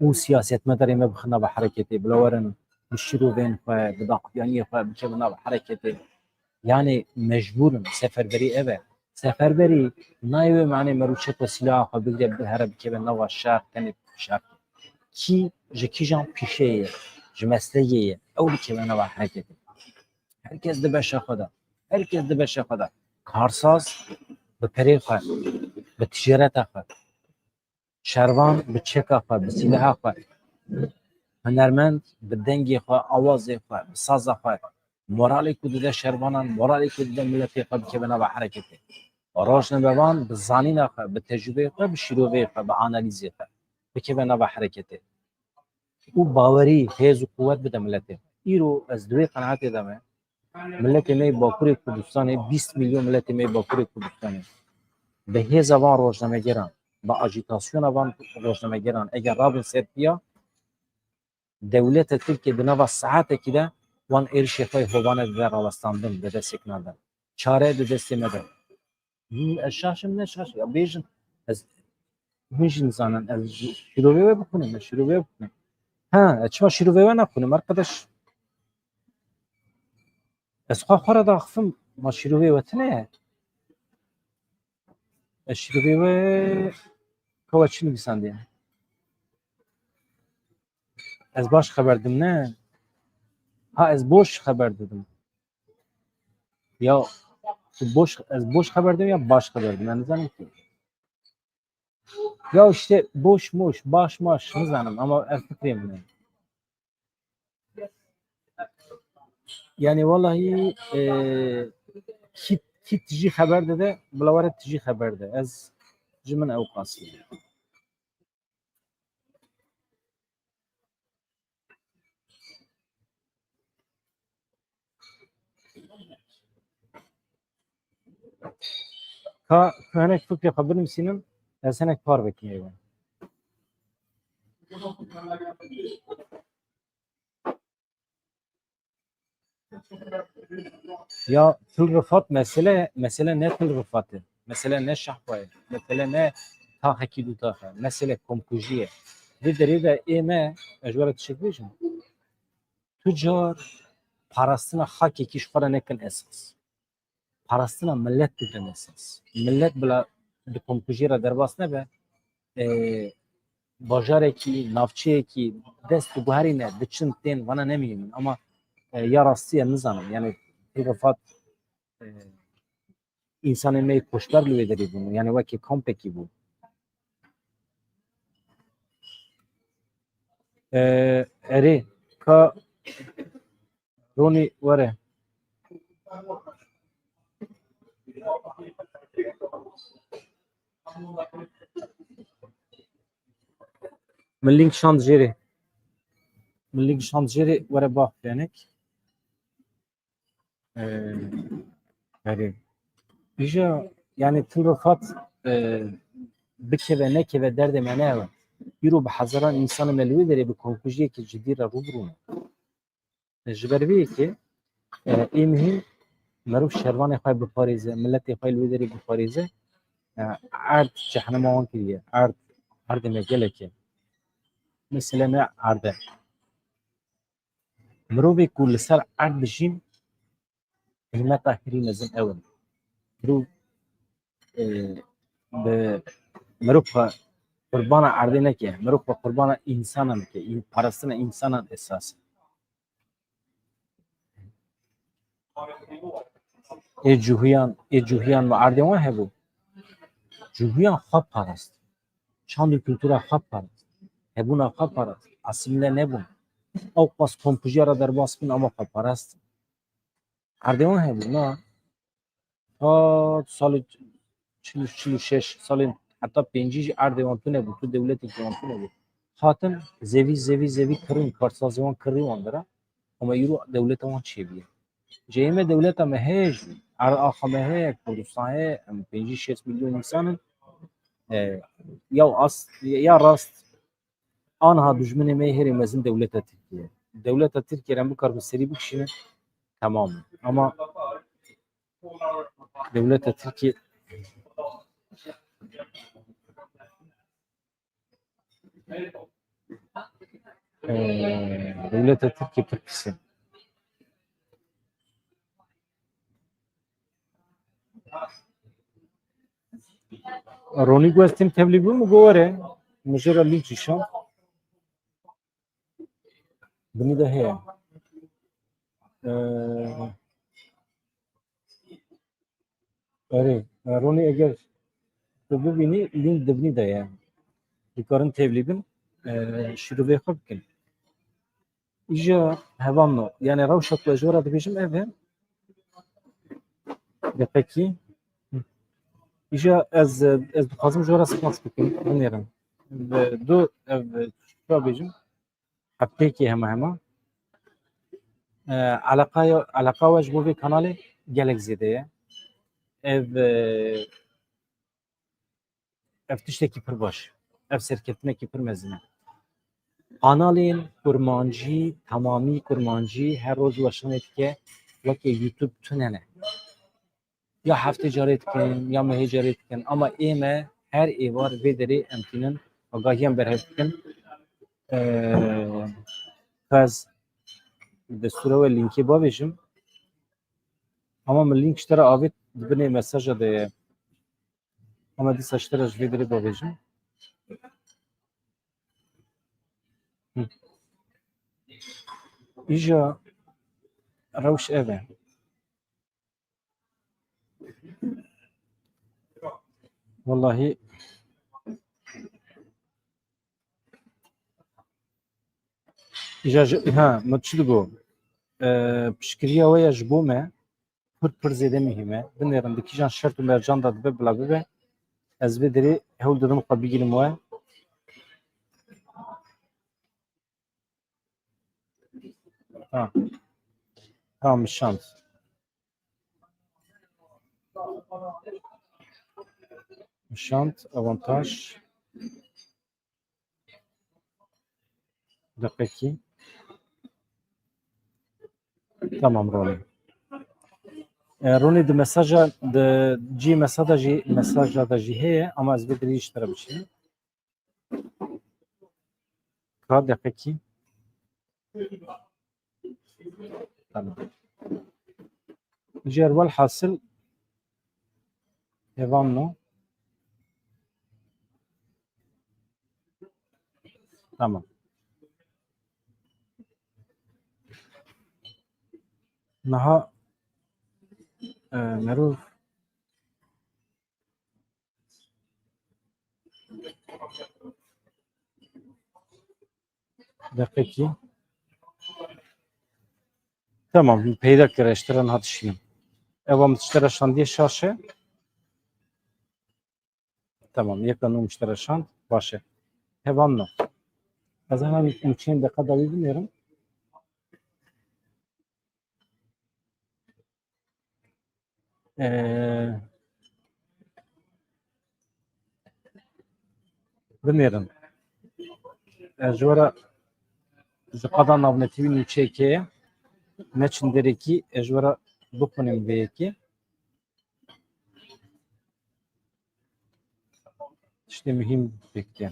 Û siyasetmedarê me bixin nava hereketê, bila werin bi şîrovên xwe, bi daxuyaniyê xwe bikevin nava hereketê. Yanî mecbûr in, seferberî ev e. Seferberî nayê wê manê merû çepe sîlaha xwe bigire, bi here bikeve nava şer, tenê şer. Kî ji kîjan pîşeyê ye, ji mesleyê ye, ew bikeve nava hereketê. Her kes di beşa xwe de, her kes di beşa xwe de. Karsaz bi perê xwe, bi ticareta xwe. Şervan bi çeka xwe, bi sîleha xwe, hunermend bi dengê xwe, awazê xwe, bi saza xwe, moralê ku dide şervanan, moralê ku dide miletê xwe bikeve nava hereketê. Rojnamevan bi zanîna xwe, bi tecrûbeyê xwe, bi şîroveyê xwe, bi analîzê xwe bikeve nava hereketê. Û bawerî, hêz û quwet bide miletê xwe. Îro ez di wê qenaetê de me, Miletê me yê Bakurê Kurdistanê, bîst milyon miletê me yê Bakurê Kurdistanê, bi hêza van rojnamegeran, bi ajîtasyona van rojnamegeran, eger rabin ser piya, dewleta Tirkiye di nava saetekî de wan êrişê xwe yê hovane dide rawestandin, dide seknandin. Çare di destê me de. Hûn, ez şaş im, ne şaş, ya bêjin. Ez, hûn jî nizanin, ez şîrovê we bixwînim, ez şîrovê we bixwînim. Ha, ez çima şîrovê we naxwînim, arkadaş? Ez xwe xwe re daxifim, ma şîrovê we tune ye? Ez şîrovê we, ka we çi nivîsandiye? Ez baş xeber dim, ne? Ha, ez boş xeber didim. Ya tu boş, ez boş xeber didim ya baş xeber didim, ez nizanim ki. Ya işte boş moş, baş maş, nizanim ama ev fikrê min e. Yani vallahi, e, kî, kî tijî xeber dide, bila were tijî xeber de. Ez, ji min ew qasî. Ka, ka hinek fikrê xwe binivîsînin, ez hinek par vekim ê we. Ya Til Rifat mesele, mesele ne Til Rifat e. Mesele ne şehwa ye. Mesele ne taxekî du tax e. Mesele komkujî ye. Vê derê de ê me, ez ji we re tiştek bêjim. Tu car parastina xakekî ji xwe re nekin esas. Parastina millet bikin esas. Millet bila di komkujiyê re derbas nebe, e, bajarekî, navçeyekî dest diguherîne, diçin tên, vana nemînin. Ama, e, ya rastî ye nizanim. Yani Til Rifat, e, însanên me yê koçber li wê derê bûn. Yani wekî kampekî bû. E, erê, ka Ronî were. Min link şand jêrê. Min link şand jêrê, were bax piyanek. Ee, herê. Îja, yani Til Rifat, e, bikeve nekeve derdê me ne ew e. Îro bi hezaran însanê me li wê derê bi komkujiyekî cidî re rû bi rû ne. Ji ber vê yekê, e, ê mihîm merov şervanê xwe biparêze, miletê xwe li wê derê biparêze. E, erd cehnema wan kiriye. Erd, erdê me gelek e. Mesele ne erd e. Mirovê ku li ser erd dijîn, qîmeta hirî mezin ew in. Mirov, e, bi, mirov xwe qurbana erdê neke, mirov xwe qurbana însanan dike, în-, parastina însanan esas e. Ê cûhiyan, ê cûhiyan me erdê wan hebû. Cûhiyan xwe parast. Çand û kultura xwe parast. Hebûna xwe parast. Asîmle nebûn. Ew qas komkujiya re derbas bûn ama xwe parast. Erdê wan hebû, na. Ta salê çil û, çil û şeş, salên heta pêncî jî erdê wan tune bû, tu dewletekî wan tune bû. Hatin zevî, zevî, zevî kirîn, kartsazê wan kirî wan dira. Ama îro dewleta wan çêbûye. Cihê me dewleta me heye jî. Er-, axa me heye, Kurdistan heye, em pêncî şêst milyon însan in. E, ya as-, ya rast, anha dijminê me herî mezin dewleta Tirkiye. Dewleta Tirkiye re em bikar bi serî bikişînin, temam e. Ama dewleta Tirkiye Ee, dewleta Tirkiye pir pis e. Ronî got, ez têm tevlî bûm û got were. Min jê re lînk jî şand. Binî de heye. Ee, Erê, e, Ronî, eger tu bibînî, lînk di binî de ye. Dikarin tevlî bin, e, şîrovê xwe bikin. Îja hevan no. Yani rewşa ku ez ji we re dibêjim ev e. Deqekî. Îja ez, ez dixwazim ji we re spas bikim. Binêrim. Ve du, ev, çi bêjim? Hefteyekî hema hema. E, eleqaya, eleqa we ji bo vê kanalê gelek zêde ye. Ev, e, ev tiştekî pir baş. Ev serkeftinekî pir mezin e. Kanalên kurmancî, temamî kurmancî her roj weşanê dike, weke YouTube tune ne. Ya heftê carê dikin, ya mehê carê dikin. Ama ê me her êvar vê derê em tînin agahiyan berhev dikin. Ee, ez destûra we lînkê bavêjim. Ama min lînk ji te re avêt di binê mesaja de ye. Ama dîsa ji te re ji vê derê bavêjim. Hı. Îja rewş ev e. Wallahî. Îja ji, ha, min çi digo? E, piştgiriya we ya ji bo me pir, pir zêde muhîm e. Binêrin di kîjan şert û mercan de dibe bila bibe. Ez vê derê hewl didim xwe bigînim we. Ha. Ha, min şand. Min şand, avantaj. Deqekî. Tamam, Ronî. E, Ronî, di mesaja, di cî mesaja jî, mesaja da jî heye, ama ez vê derê ji te re biçînim. Ka deqekî. Tamam. Jer welhasil hevan no. Tamam. Niha, e, merov Deqekî. Tamam, peyda kire, ji te re niha dişînim. Eva min ji te re şandiye şaş e. Tamam, yeka nû min ji te re şand. Baş e. Hevan no. Ez hemen çend deqa dawî binêrim. Ee, binêrin. Ez ji we re ji qada navnetewî nûçeyekê ye. Neçin derekî, ez ji we re bixwînim vê yekê. Tiştê muhîm pêk tê.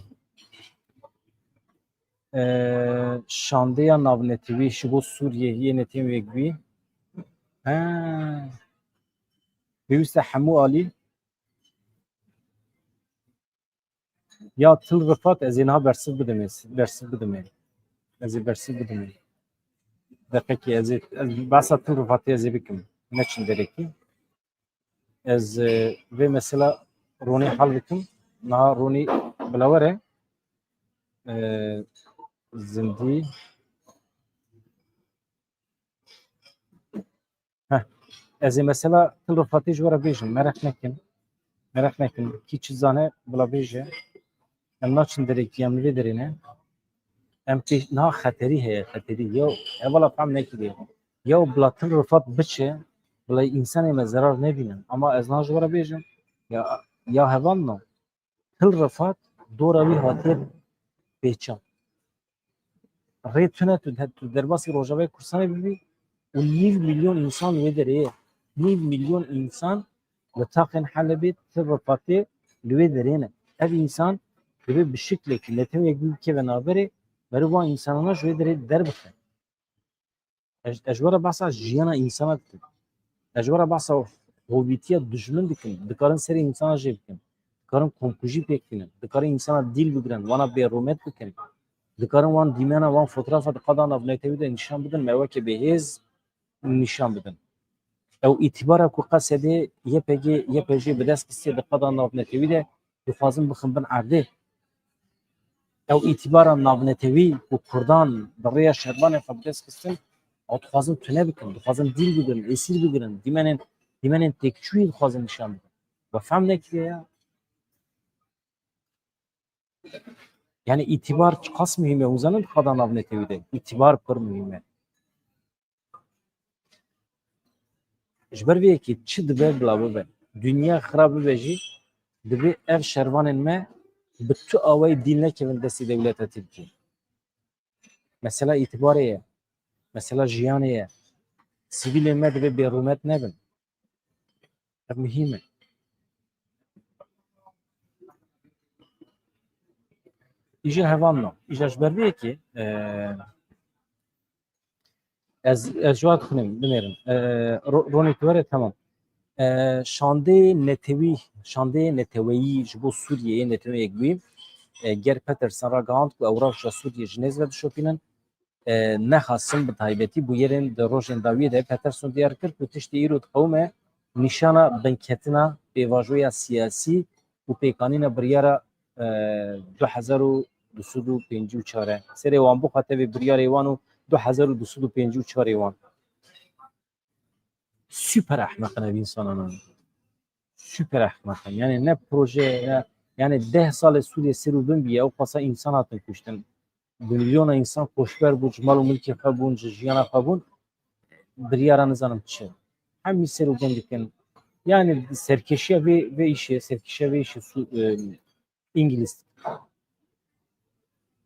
Ee, şandeya navnetewî ji bo Sûriyê yê netewên wekbî. He. Pêwîst e hemû alî. Ya Til Rifat, ez ê niha bersiv bidimê, bersiv bidimê. Ez ê bersiv bidimê. Deqekî ez ê, ez behsa Til Rifatê ez ê bikim. Neçin derekî. Ez, e, vê mesela Ronî hal dikim. Niha Ronî bila were. E, zindî. Heh. Ez ê mesela Til Rifatê ji we re bêjim. Meraq nekin. Meraq nekin. Kî çi zane bila bêje. Em naçin derekî, em li vê derê ne. Em pê, niha xeterî heye, xeterî. Yew, hevala fehm nekiriye. Yew bila Til Rifat biçe, bila însanê me zerar nebînin. Ama ez niha ji we re bêjim, ya, ya hevalno, Til Rifat dora wî hatiye pêçan. Rê tune tu, tu derbasî Rojavayê Kurdistanê bibî û nîv milyon însan li wê derê ye. Nîv milyon însan li taxên Helebê, Til Rifatê li wê derê ne. Ev însan divê bi şiklekî neteweyek bikeve navberê, berî van însanana ji wê derê derbixe. Ez, ez ji we re behsa jiyana însana dikim. Ez ji we re behsa hovîtiya dijmin dikim. Dikarin serê însana jê bikin. Dikarin komkujî pêk tînin. Dikarin însana dîl bigirin, wana bêrûmet bikin. Dikarin wan dîmena, wan fotografa di qada navnetewî de nîşan bidin, me weke bêhêz nîşan bidin. Ew îtîbara ku qesedê Y P G, Y P J bi dest xistiye di qada navnetewî de, dixwazin bixin bin erdê. Ew îtîbara navnetewî ku Kurdan bi rêya şervanê xwe bi dest xistin, ew dixwazin tune bikin, dixwazin dîl bigirin, êsîr bigirin, dîmenên, dîmenên têkçûyî dixwazin nîşan bidin. We fehm nekiriye ya. Yani îtîbar çiqas muhîm e, hûn zanin di qada navnetewî de îtîbar pir muhîm e. Ji ber vê yekê çi dibe bila bibe. Dinya xira bibe jî, divê ev şervanên me bi tu awayî dîl nekevin destê dewleta Tirkiyê. Mesela îtibarê ye. Mesela jiyanê ye. Sivîlên me divê bêrûmet nebin. Ev muhîm e. Îja hevalno. Îja ji ber vê yekê, e, ez, ez ji we dixwînim, binêrim. E, Ro-, Ronî, tu were, temam. E, şandeyê netewî, şandeyê neteweyî ji bo Sûriyeyê, Netewe Yekbûyî, e, Ger Petersen ragihand ku ew rewşa Sûriyê ji nêz ve dişopînin. E, nexasim bi taybetî bûyerên di rojên dawiyê de Peterson diyar kir ku tiştê îro diqewime nîşana binketina pêvajoya siyasî û pêkanîna biryara, e, du hezar û du sed û pêncî û çar e. Serê wan bixwe tevê biryarê wan û du hezar û du sed û pêncî û çar ê wan. Super ehmeq in ev însanan. Super ehmeq in. Yani ne proje, ne, yani deh salê Sûriye ser û bin bîye, ew qasa însan hatin kuştin. Bi milyona însan koçber bûn, ji mal û milkê xwe bûn, ji jiyana xwe bûn. Biryara nizanim çi. Hemî ser û bin dikin. Yani serkêşiya vê, vê îşê, serkêşiya vê îşê Sû-, e, Îngilîz.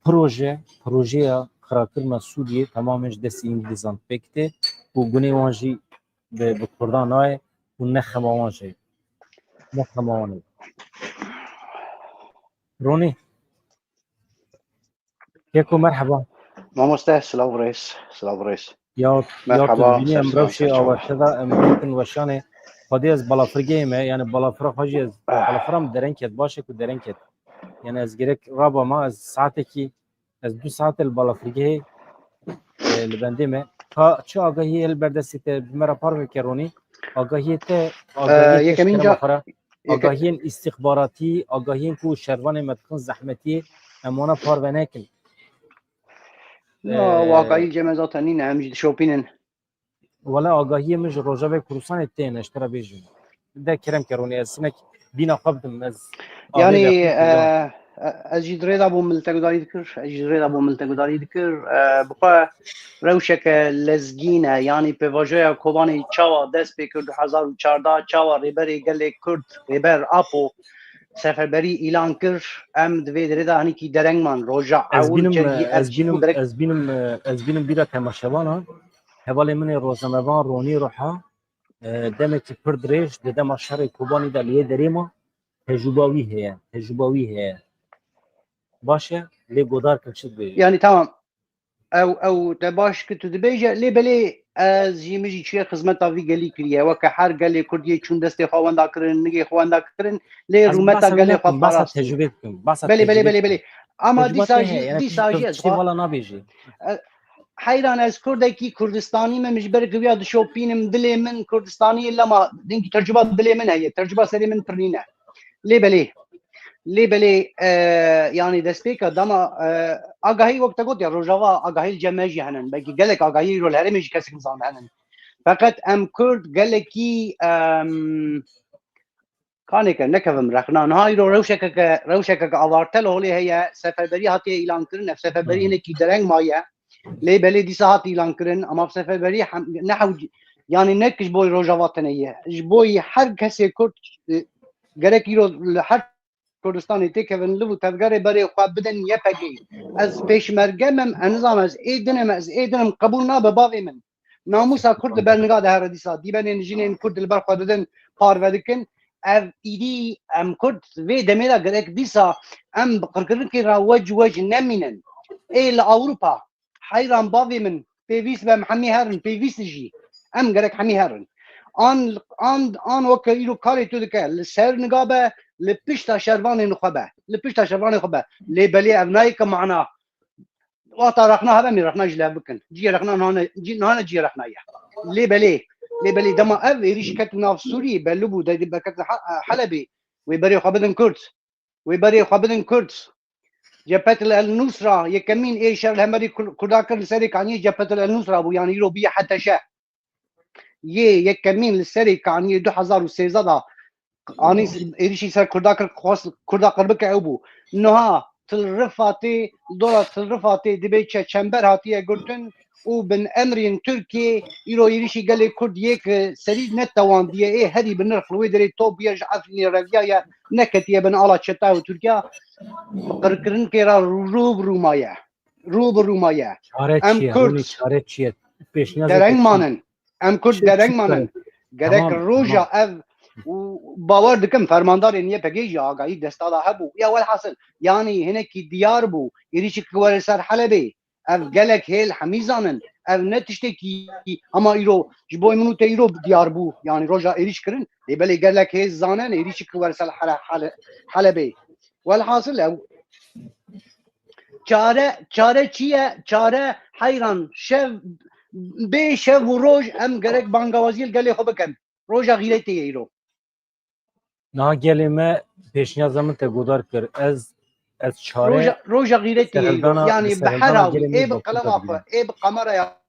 Proje, projeya xirakirina Sûriyê temamen ji destê Îngilîzan pêk tê û gunê wan jî bi, bi Kurdan nayê û ne xema wan jî. Ne xema wan e. Ronî. Keko, merheba. Mamoste, silav reis, silav reis. Ya, ya tu Merhaba, dibînî em rewşê awarte de em dikin weşanê. Xwedê ez balafirgehê me, yani balafira xwe jî ez, Ah. balafira min dereng ket, baş e ku dereng ket. Yani ez gerek rabama, ez saetekî, ez du saet li balafirgehê, e, li bendê me. Ka çi agahiyê li ber destê te bi me re parve ke Ronî? Agahiyê te, Eh, agahiyê te yekemîn ji kerema ca-, xwe re, yeke- agahiyên îstixbaratî, agahiyên ku şervanê me dikin zehmetiyê, em wana parve nekin. Na, Ee, waqayî cem ez zaten nîne, em jî dişopînin. Wele agahiyê min ji Rojavê Kurdistanê tên, ez ji te re bêjim. De kerem ke Ronî, ez hinek bîna xwe bidim, ez Yanî, avê de xwe e, e, ez jî di rê de bûm, min li te gudarî dikir, ez jî di rê de bûm, min li te gudarî dikir. E, bi xwe rewşeke lezgîn e, yanî pêvajoya Kobanê çawa dest pê kir du hezar û çardeh, çawa Rêberê Gelê Kurd, Rêber Apo, seferberî îlan kir, em di vê derê de hinekî dereng man. Roja Ez ewil bînim, cergî ez ev çi bînim, bû derek. ez bînim, e, ez bînim bîra temaşevana. Hevalê min ê rozamevan Ronî Ruha, e, demekî pir dirêj di dema şerê Kobanî de li wê derê ma, tecrûba wî heye, tecrûba wî heye. Baş e, lê godar kin çi dibêje? Yanî tamam. Ew, ew te baş ki tu dibêje, lê belê ez jî, min jî çûye xizmeta vî gelî kiriye. Weke her gelê Kurd yê çûn destê xwe wenda kirin, nigê xwe wenda kirin, lê Ez rûmeta behsa wî gelê xwe nakim, behsa parastin. tecrûbê dikim, behsa Belê, belê, tecrûbê belê, dikim. belê. Ama Tecrûba dîsa te jî, heye, yani dîsa tu, jî tu ez tiştê xwe vala nabêjî. E, heyran ez Kurdekî Kurdistanî me, min ji ber giviya dişopînim, dilê min Kurdistanî ye, lema dingî tecrûba dilê min heye, tecrûba serê min pir nîne. Lê belê, lê belê, e, yanî destpêka dema, e, agahî wek te got ya Rojava agahî li cem me jî henin. Belkî gelek agahî îro li herêmê jî kesek nizan henin. Feqet em Kurd gelekî, em, Kanê ke nekevim rexna. Niha îro rewşekeke, rewşekeke avarte li holê heye, seferberî hatiye îlan kirin. Ev seferberî hinekî dereng maye. Lê belê dîsa hat îlan kirin. Ama seferberî hem, ne hew, yani ne ji bo Rojava tenê ye. Ji bo her kesê Kurd, e, gerek îro li her Kurdistanê têkevin, liv û tevgerê berê xwe bidin Y P G. Ez pêşmerge me, em, ez nizanim, ez ê din im, ez ê din im, qebûl nabe bavê min. Namûsa Kurd li ber niga dihere dîsa. Dîmenên jinên Kurd li ber xwe didin, parve dikin. Ev îdî em Kurd vê demê de gerek dîsa em bi qirkirinkê re wec wec nemînin. Ê li Ewropa, heyran bavê min, pêvîst be em hemî herin, pêvîst jî. Em gerek hemî herin. An, an, an weke îro karê tu dike, li ser niga be, li pişta şervanên xwe be. Li pişta şervanên xwe be. Lê belê ev nayê ke mana. Wata rexna hebe, em ê rexna ji lev bikin. Cihê rexna nane, cî-, nane cihê rexna ye. Lê belê, lê belê dema ev êrîş ket nav Sûriyê, belû bû, de, de, ket Ha-, Helebê, wê berê xwe bidin Kurd. Wê berê xwe bidin Kurd. Cephetul El Nusra, yekemîn ê şer li hemberî Kur-, Kurda kir li serê kaniyê Cephetul El Nusra bû, yani îro bûye H T Ş. Yê yekemîn li serê kaniyê du hezar û sêzdeh da anî êrişî ser Kurda kir, xwest Kurda qir bike, ew bû. Niha Til Rifatê, dora Til Rifatê dibê çe-, çember hatiye girtin û bin emrên Tirkiyê îro êrişî gelê Kurd yê ki serî netewandiye, ê herî bi nirx li wê derê top bûye ji Efrînê reviyaye, neketiye bin ala çeta û Tirkiya qirkirinkê re rû bi rû maye. Rû bi rû maye. Çare Em çi ye? Kurd Hûnî çare çi ye? Pêşniyazê dereng te çi ye? Manin. Em Kurd Çi, dereng çi manin. Dereng? Gerek Tamam, roja tamam. ev û bawer dikim fermandarên Y P G jî agahî desta de hebû. Ya welhasil, yanî hinekî diyar bû. Êrîşik were ser Helebê. Ev gelek hêl hemî zanin. Ev ne tiştekî hema îro ji bo min û te îro diyar bû. Yanî roja êrîş kirin. Lê belê gelek hêl zanin êrîşik were ser Hele-, Hele-, Helebê. Welhasil ew çare, çare çi ye? Çare heyran şev, bê şev û roj em gerek bangawaziyê li gelê xwe bikin. Roja xîretê ye îro. Niha gelê me pêşniyaza min te godar kir. Ez, ez çare Roja, roja xîretê ye îro. serhildana, Yanî bi serhildana hera wî, gelê me ê bi Bakur qelema de xwe, bînim. Ê bi qemera ya.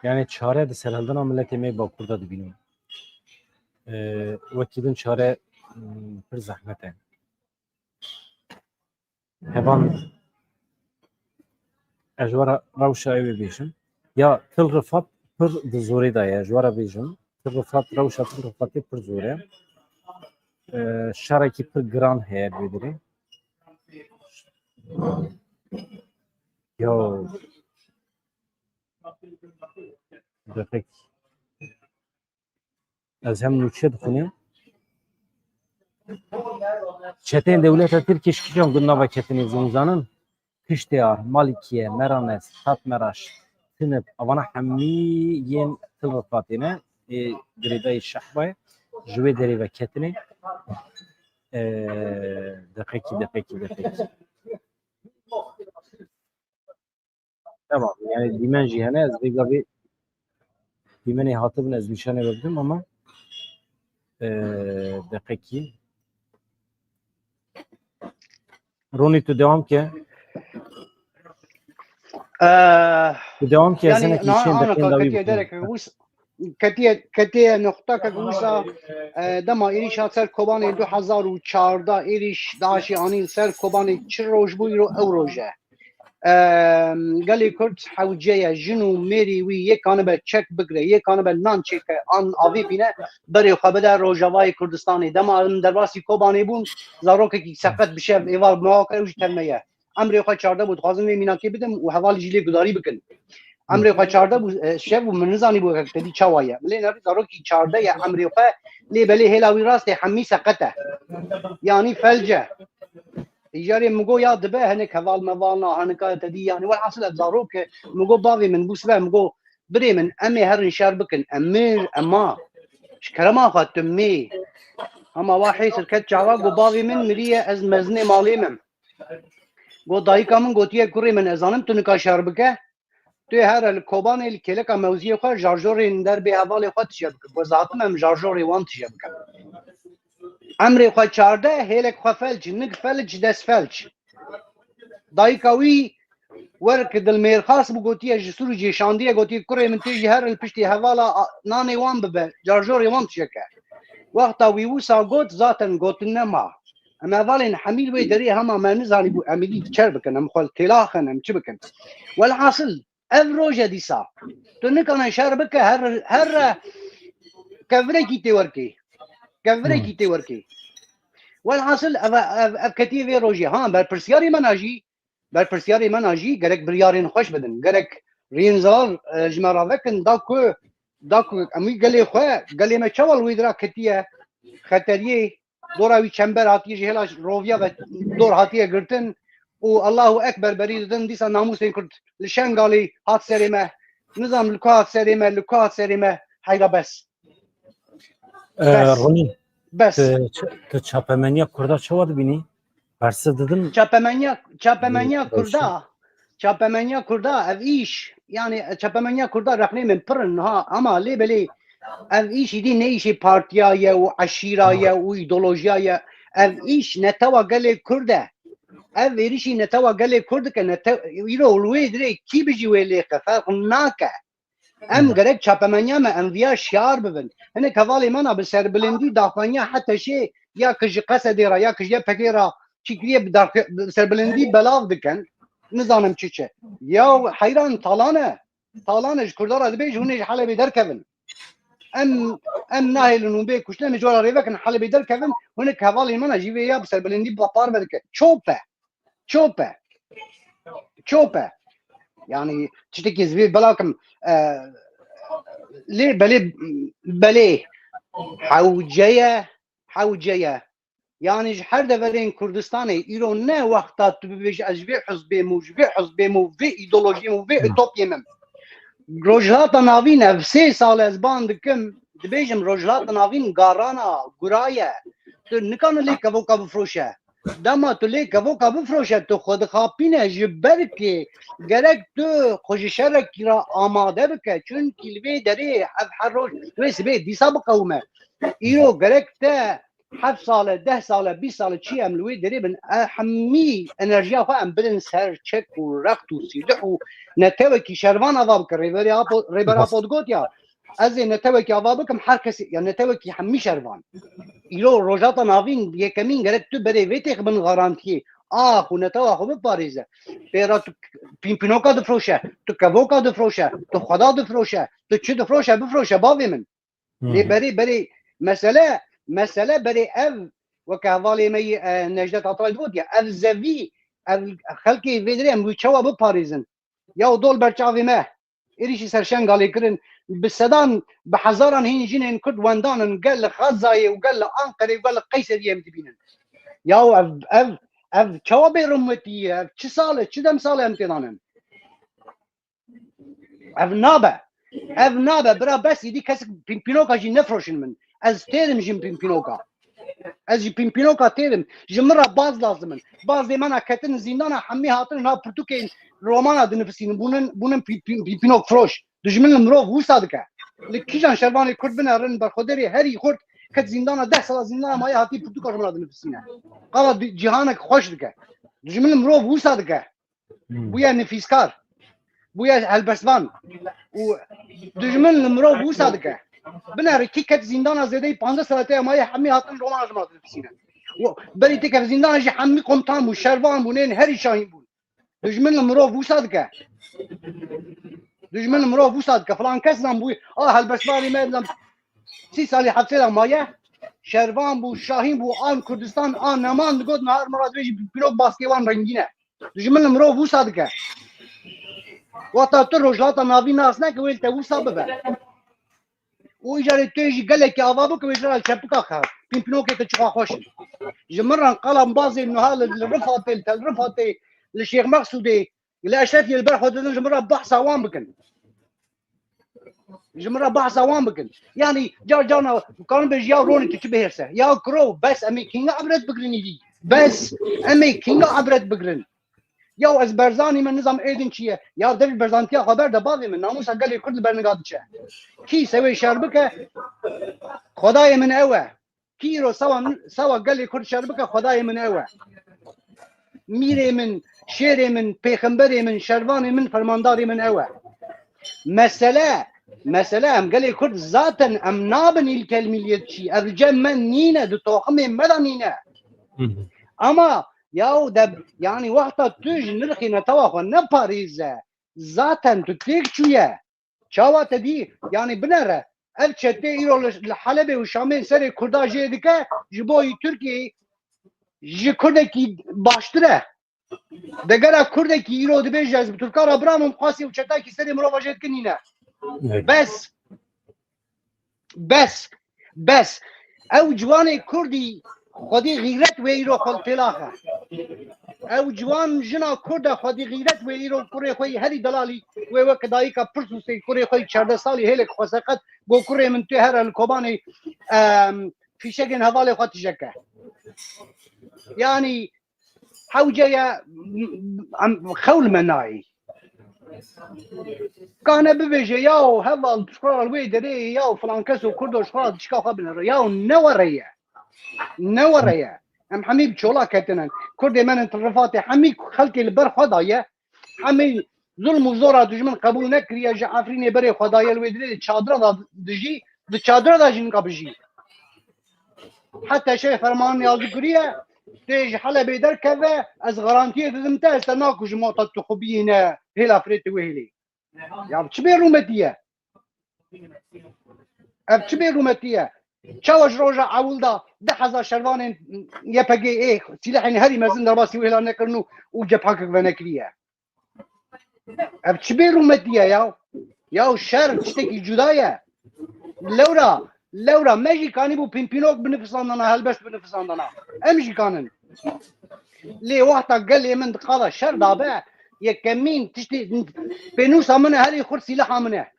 Yani çare di serhildana milletê me Bakur de dibînim. Ee, wekî din çare, hmm, pir zehmet e. Hevan ez ji we re rewşa ew ê bêjim. Ya Til Rifat pir di zorê de ye, ji we re bêjim. Til Rifat, rewşa Til Rifatê pir zor e. Ee, şerekî pir giran heye li vê derê. Ya. Deqek. Ez hem nûçe dixwînim. Çeteyên dewleta Tirkiyê ji kîjan gund nava ketinê, zû zanin? Kişteyar, Malikiye, Meranes, Tatmeraş, Tinip, avana hemî yên Til Rifatê ne. Ê girêdayî Şehbayê, ji wê derê ve ketinê. Ee, deqekî, deqekî, deqekî. Tamam, yani dîmen jî hene, ez vê gavê dîmenê hatibin, ez nîşanê we bidim ama, e, deqekî. Ronî, tu devam ke. Ee, Tu devam ke, ez yani, hinek na-, nîşên ana deqên dawî ketiye bikim. Derek, wis-, ketiye, ketiye noqtakek wisa, e, dema êrîş hat ser Kobanê du hezar û çardeh, êrîş DAIŞê anîn ser Kobanê çi roj bû, îro ew roj e. Em, gelê Kurd hewce ye, jin û mêrî wî yê kanibe çek bigire, yê kanibe nan çêke, an avê bîne, berê xwe bide Rojavayê Kurdistanê. Dema em derbasî Kobanê bûn, zarokekî seqet bi şev êvar mewa kir, ew jî tevme ye. Emrê xwe çardeh bû, dixwazim vê mînakê bidim û hevalî jî lê gudarî bikin. Emrê xwe çardeh bû, e, şev û min nizanî bû tedî çawa ye. Min lê nerî zarokî çardeh ye emrê xwe, lê belê hêla wî rastê hemî seqet e. Yanî felc e. Îcarê min got ya dibe hinek heval meval na, hinika tedî, yanî welhasil ev zarok e, min got bavê min bû sibe, min got birê min, em ê herin şer bikin, em mir, em ma. Ji kerema xwe tu mê. Hema wa hêsir ket çawa, got bavê min miriye, ez mezinê malê me im. Got dayika min gotiye kurê min, ez zanim tu nika şer bike. Tu yê here li Kobanê li kêleka mewziyê xwe, jarjorên derbê hevalê xwe tije bike. Got ez hatim em jarjorê wan tije bikim. Emrê xwe çardeh, hêlek xwe felç, nik felç, dest felç. Dayika wî Wer ki dilmêrxas bû, gotiye ji Sûrî cêşandiye, gotiye, "Kurê min, tê jî here li piştî hevala a-, nanê wan bibe, carjorê wan tişeke." Wexta wî wisa got, zaten gotin nema. Em hevalên hemî li wê derê hema me nizanîbû em êdî çer bikin, em xwe li têla xin, em çi bikin. Welhasil, ev roje dîsa tu nikane şer bike, her, here kevirekî tê werkê. Kevirekî tê werkê. Welhasil, ev, ev, ev ketiye vê rojê. Ha, berpirsiyarê me na jî, berpirsiyarê me na jî gerek biryarên xweş bidin. Gerek riyên zelal, e, ji me re vekin, da ku, da ku em wî gelê xwe, gelê me çawa li wê dira ketiye, xeteriyê, dora wî çember hatiye ji hêla roviya ve dor hatiye girtin û Allahu Ekber berî didin, dîsa namûsên Kurd li Şengalê hat serê me, nizam li ku hat serê me, li ku hat serê me, heyra bes. E, Bes. Ronî, Bes. tu, tu çapemeniya Kurda çawa dibînî? Bersiv didin? Çapemeniya, çapemeniya Kurda, çapemeniya Kurda, ev îş, yani çapemeniya Kurda rexnê min pir in ha, ama lê belê ev îş îdî ne îşê partiya ye û eşîra ye û îdeolojiya ye. Ev îş netewa gelê Kurd e. Ev êrişî netewa gelê Kurd dike. Nete-, îro li wê dirê kî bijî wê lêxe, ferq nake. Em gerek çapemeniya me em viya şiyar bibin. Hinek hevalê me na bi serbilindî daxwaniya HTŞê ya ki ji Qesedê re ya ki ji YPGê re çîkiriyê bi darxi-, bi serbilindî belav dikin. Nizanim çi çi. Ya heyran talan e. Talan e, ji Kurda re dibêje hûn ê ji Helebê derkevin. Em, em nahêlin hûn bê kuştin, em ê ji we re rê vekin Helebê derkevin, hûn ê hevalên me ne jî vê ya bi serbilindî bi parve dike. Çop e. Çop e. Çop e. Yani tiştekî ez vê belakim, e, lê belê, belê hewce ye, hewce ye. Yani ji her deverên Kurdistanê îro ne wexta tu bibêjî ez ji vê hizbê me û ji vê hizbê me û vê îdeolojiyê me û vê ütopyê me. Rojhilata Navîn ev sê sal ez ban dikim, dibêjim Rojhilata Navîn garana, gura ye. Tu nikane lê kevoka bifroşe. Dema tu lê kevoka bifroşe, tu xwe dixapîne ji ber kê gerek tu xwe ji şerekî re amade bike. Çunkî li vê derê ev her roj, wê sibê dîsa biqewime. Îro gerek te heft sale, deh sale, bîst sale çi em li wê derê bin, e, hemî enerjiya xwe em bidin ser çek û rext û sîlih û netewekî şervan ava bike. Rêberê Apo, Rêber Apo digot ya, ez ê netewekî ava bikim, her kesê, ya netewekî hemî şervan. Îro Rojhilata Navîn yekemîn gerek tu berê vê têxibin garantiyê. Ax û netewa xwe biparêze. Pêra tu pînpînoka difroşe, tu kevoka difroşe, tu xweda difroşe, tu çi difroşe, bifroşe, bavê min. Lê berê, berê mesele, mesele berê ev, weke hevalê me yê, e, Necdet Atalay digot ya, ev zevî, ev xelkê vê dirê em wî çawa biparêzin? Ya dol ber çavê me, êrîşî ser Şengalê kirin, bi sedan, bi hezaran hîn jinên Kurd wendan in, gel li Xezayê û gel li Anqerê û gel li Qeyseriyê em dibînin. Ya ev, ev, ev çawa bê rûmetî ye? Ev çi sal e, çi dem sal e em têdan in? Ev nabe. Ev nabe. Bira bes îdî kesik pînpînoka jî nefroşin min. Ez têrim jin pînpînoka. Ez ji pînpînoka têrim. Ji min re baz lazim in. Bazê me na ketin zîndana hemî hatin ha pirtûkên romana dinifisînin. Bûnin, bûnin pî-, pî-, pînpînok firoş. Dijmin li mirov wisa dike. Li kîjan şervanê Kurd binerin berxwederê herî xurt ket zîndana deh sala zîndana maye hatî pirtûka ji min re dinifisîne. Qala di-, cîhanek xweş dike. Dijmin li mirov wisa dike. Bûye nifîskar, bûye helbestvan û dijmin li mirov wisa dike. Binere kî ket zîndana zêdeyî panzdeh saete ya maye hemî hatin romana ji me re dinivîsîne. Û berî têkeve zîndana jî hemî komutan bû, şervan bû, nên herî şahîn bûn. Dijmin li mirov wisa dike. Dijmin li mirov wisa dike. Filan kes zan bû, a helbestvanê me zan sî salî hepsê de maye. Şervan bû, şahîn bû, an Kurdistan, an neman digot, nahar min re dibêjî pîrok baskê wan rengîn e. Dijmin li mirov wisa dike. Wexta tu Rojhilata Navîn nas neke, wê li te wisa bibe. Û îcarê tu yê jî gelekî ava bike, wê ji ra li çepika xe. Pînpînokê te çiqa xweş in. Ji min re qala bazê niha li, li Rifatê, li Tel Rifatê, li Şêx Meqsûdê, li Eşrefiyê li ber xwe didin, ji min re behsa wan bikin. Ji min re behsa wan bikin. Yanî car carna karin bêjî ya Ronî tu çi bihêrse. Ya kuro, bes em ê kînga ibret bigrin îdî. Bes em ê kînga ibret bigrin. Ya ez Berzanî me nizam êdin çi ye. Ya dev ji Berzantiya xwe berde bavê min. Namûsa gelê Kurd li ber niga diçe. Kî sewê şer bike, Xwedayê min ew e. Kî îro sewa, sewa gelê Kurd şer bike, Xwedayê min ew e. Mîrê min, Şêrê min, pêxemberê min, şervanê min, fermandarê min ew e. Mesele, mesele em gelê Kurd zaten em nabin îlkel milliyetçî. Ev li cem me nîne, di toximê me de nîne. Ama yaw de, yanî wexta tu ji nirxê netewa xwe neparêze, zaten tu têk çûye. Çawa te dî? Yanî binere. Ev çete îro li, li Helebê û Şamê serê Kurda jê dike, ji bo yî Tirkiyeyê ji Kurdekî baştir e. Degera Kurdekî îro dibêje, ez bi Tirka re biram im, qasî û çetakî serê mirova jê dikin nîne. Evet. Bes. Bes. Bes. Ew ciwanê Kurdî xwedî xîret wê îro xwe li pêlax e. Ew ciwan jina Kurd e xwedî xîret wê îro kurê xwe yî herî delalî wê weke dayika pirsûsê kurê xwe yî çardeh salî hêlek xwe seqet go kurê min tu here li Kobanê, em, fîşegên hevalê xwe tijeke. Yanî hewce ye, em, xewl me nayî. Kane bibêje, yaw heval, ji xwe re li wê derê, yaw filan kes û Kurdo ji xwe re dişka xwe binere. Yaw ne were ye. Ne were ye. Em hemî bi çola ketine. Kurdê me ne Rifatê hemî xelkê li ber xwe daye. Hemî zulm û zora dijmin qebûl nekiriye, ji Efrînê berê xwe daye, li wê derê çadira da dijî, di çadira da jî nika bijî. Heta şevê ferman yazî kiriye, tê ji Helebê derkeve, ez garantiyê didim te, ez te nakujim, wata tu xwe biyîne hêla firêtê wê hêlê. Ya çi bêrûmetî ye? Ev çi bêrûmetî ye? Çawa ji roja ewil de du hezar şervanên Y P G ê sîlehên herî mezin derbasî wê hêla nekirin û, û cephakek venekiriye? Ev çi bêrûmetî ye ya? Ya şer tiştekî cuda ye. Lewra, lewra me jî kanîbû pînpînok binifisandana, helbest binifisandana. Em jî kanin. Lê wexta gelê min di qala şer de be, yekemîn tiştê pênûsa min e, herî xurt sîleha min e.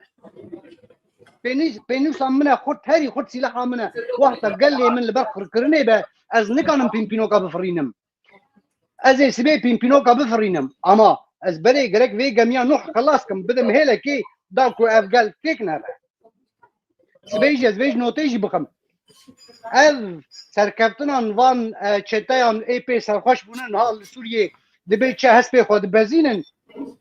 Pênûs-, pênûsa min e xurt, herî xurt sîleha min e. Wexta gelê min li ber qirkirinê be, ez nikanim pînpînoka bifirînim. Ez ê sibê pînpînoka bifirînim. Ama ez berê gerek vê gemiya Nuh xilas kim, bidim hêlekê da ku ev gel têk nebe. Sibê jî ez vê ji notê jî bixim. Ev serkeftinan van, e, çeteyan ê pê serxweş bûne niha li Sûriyê dibê çi hespê xwe dibezînin.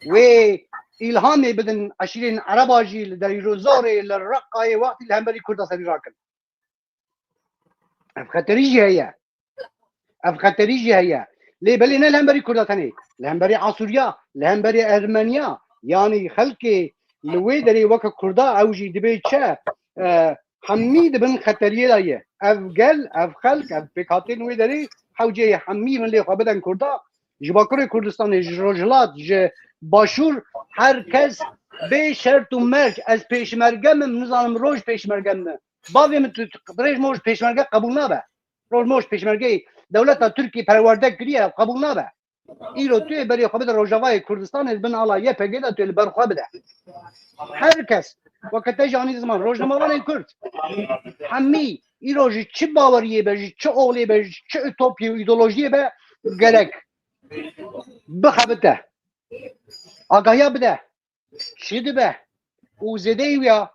Wê îlhamê bidin eşîrên Ereba jî li Deyrozorê, li Reqayê wextî li hemberî Kurda serî rakin. Ev xeterî jî heye. Ev xeterî jî heye. Lê belê ne li hemberî Kurda tenê. Li hemberî Asûriya, li hemberî Ermeniya. Yanî xelkê li wê derê weke Kurda ew jî dibê çi? E, hemî di bin xeteriyê de ye. Ev gel, ev xelk, ev pêkhatên wê derê hewceyê hemî min lê xwe bidin Kurda. Ji Bakurê Kurdistanê, ji Rojhilat, ji Başûr, her kes bê şert û merc, ez pêşmerge me, nizanim roj pêşmerge me. Bavê min tu, tu rêj moj pêşmerge qebûl nabe. Roj moj pêşmergeyê dewleta Tirkiyê perwerde kiriye, qebûl nabe. Îro tu yê berê xwe bide Rojavayê Kurdistanê, bin ala Y P G de tu yê li ber xwe bide. Her kes, weke te jî anî ziman, rojnamevanên Kurd, hemî îro ji çi baweriyê be, ji çi olê be, ji çi ütopyê û îdeolojiyê be, gerek bixebite. Agahiya bide. Çi dibe? Û zêdeyî wî ya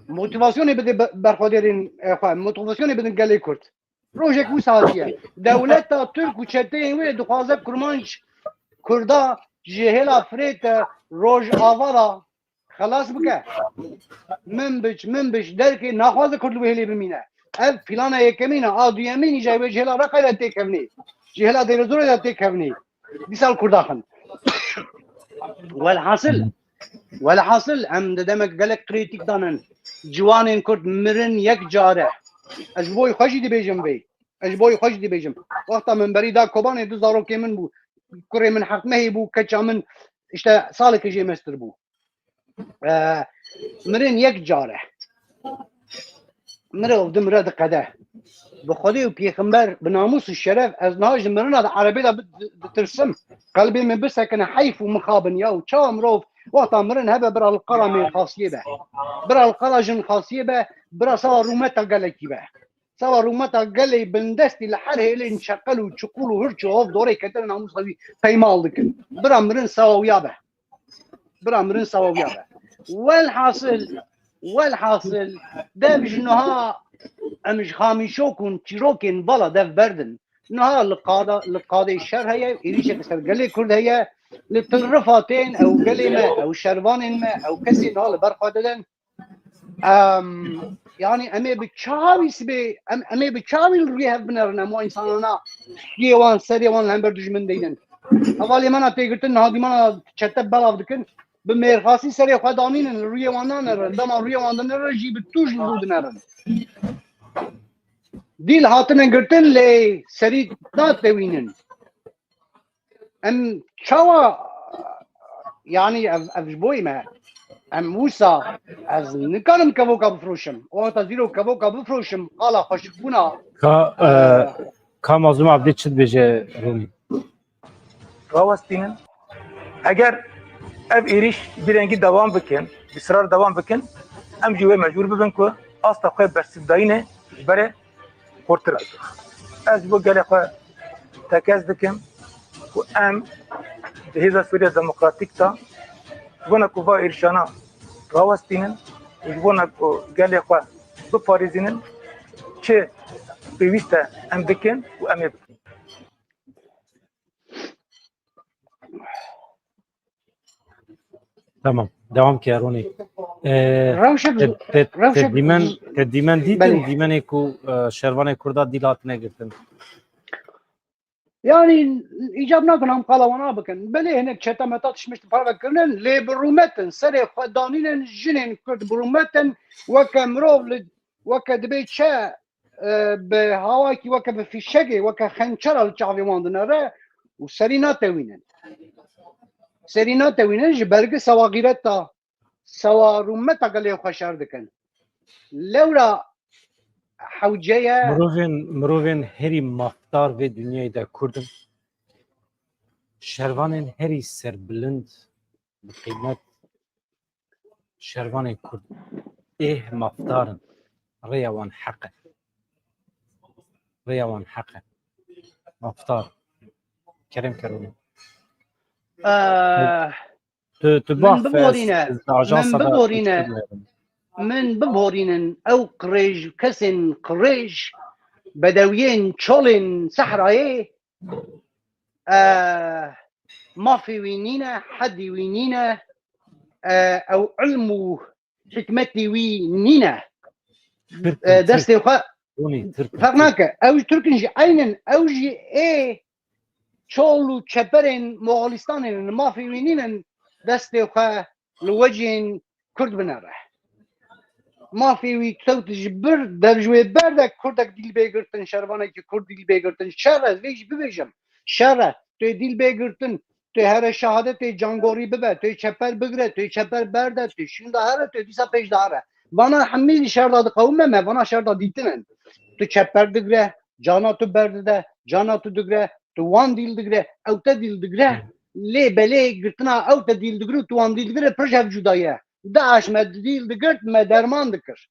motivasyonê bide be-, berxwedêrên, e, xwe, motivasyonê bidin gelê Kurd. Rojek wisa hatiye. Dewleta Tirk û çeteyên wê dixwaze Kurmanc Kurda ji hêla Firêt e Rojava da xelas bike. Min biç, min biç derkê naxwaze Kurd li wê hêlê bimîne. Ev plana yekemîn e, a duyemîn îja wê ji hêla Reqayê de têkevnê. Ji hêla Dêrezorê de têkevnê. Dîsal Kurda xin. Welhasil, welhasil em di demek gelek krîtîk danin. Ciwanên Kurd mirin yek car e. Ez ji bo xwe jî dibêjim vê. Ez ji bo xwe jî dibêjim. Wexta min berî da Kobanê du zarokê min bû. Kurê min heft mehî bû, keça min işte saleke jê mestir bû. E, mirin yek car e. Mirov dimire diqede. Bi Xwedê û pêxember, bi namûs û şeref, ez niha ji mirina di erebê de bi-, di-, ditirsim. Qelbê min bisekine heyf û mixabin ya û çawa mirov wexta mirin hebe bira li qala mêrxasiyê be. Bira li qala jinxasiyê be, bira sawa rûmeta gelekî be. Sawa rûmeta gelê bindestî li her hêlên çeqel û çiqûl û hirç û hov dorê ketine namûsa wî peymal dikin. Bira mirin sawa wiya be. Bira mirin sawa wiya be. Welhasil, welhasil, dev ji niha em ji xamîşok û çîrokên vala dev berdin. Niha li qada, li qadê şer heye, êrîşeke ser gelê Kurd heye, li tirifa tên ew gelê me, ew şervanên me, ew kesên niha li ber xwe didin. Em, yanî em ê bi çawa wî sibê, em, em ê bi çawa wî li rûyê hev binerin, em o însanana rûyê wan, serê wan li hember dijmin deynin. Hevalê me na tê girtin, niha dîmana çete belav dikin, bi mêrxasî serê xwe danînin, li rûyê wan nanerin, dema rûyê wan dinerin jî bi tûj li rû dinerin. Dîl hatine girtin lê serî natewînin. Em çawa, yanî ev, ev ji bo me, em wisa, ez nikarim kevoka bifroşim. O wexta zîro kevoka bifroşim, qala xweşikbûna. Ka, e, e, ka Mazlûm Abdî çi dibêje Rûnî? Rawestînin. Eger ev êrîş bi rengî dewam bikin, bi israr dewam bikin, em jî wê mecbûr bibin ku asta xwe bersivdayînê ji berê xurtir e. Ez ji bo gelê xwe tekez dikim ku em di Hêza Sûriya Demokratîk de ji bona ku va êrîşana rawestînin û ji bona ku gelê xwe biparêzînin, çi pêwîst e em dikin û em ê bikin. Tamam. Devam ke Ronî. Ee, Rewşek, te, te, te rewşek dîmen, te dîmen dîtin, belê. Dîmenê ku, e, şervanê Kurda dîl hatine girtin. Yani, îcab nakin em qala wana bikin. Belê hinek çete meta tişmiş parve kirinin, lê bi rûmet in, serê xwe danînin, jinên Kurd bi rûmet in, weke mirov li, weke dibê çe, e, bi hawakî weke bi fîşegê, weke xençera li çavê wan dinere û serî natewînin. Serî natewînin ji ber gi sewa xîreta, sewa rûmeta gelê xwe şer dikin. Lewra hewce ye. Mirovên, mirovên herî mafdar vê dinyayê de Kurd in. Şervanên herî serbilind bi qîmet şervanên Kurd êh mafdar in. Rêya wan heq e. Rêya wan heq e. Mafdar. Kerem kerem. Eh, tu, tu min baf, biborîne, ez, ez min biborîne, min biborînin ew qirêj, kesên qirêj, bedewiyên çolên sehrayê, e, mafê wî nîne, hedî wî nîne, e, ew ilm û hikmetî wî nîne. Tirk in, e, destê Tirk. Xwe Ronî, Tirk in, ferq Tirk. Nake. Ew ji Tirk in jî eynin, ew jî ê çol û çeperên Moxolistanê ne, mafê wî nînin destê xwe li wecên Kurd binere. Mafê wî kewt ji bir, dev ji wê ber de Kurdek dîl bê girtin, şervanekî Kurd dîl bê girtin. Şer e, ez vê jî bibêjim. Şer e, tu yê dîl bê girtin, tu yê here şehadetê cangorî bibe, tu yê çeper bigire, tu yê çeper berde, tu yê şûnda here, tu yê dîsa pêş de here. Vana hemî li şer de diqewime me, vana şer de dîtin in. Tu çeper digire, cana tu berdide, cana tu digire, tu wan dîl digire, ew te dîl digire. Hı. Lê belê girtina ew te dîl digire û tu wan dîl digire, pir ji hev cuda ye. DAIŞ me dîl digirt, me derman dikir.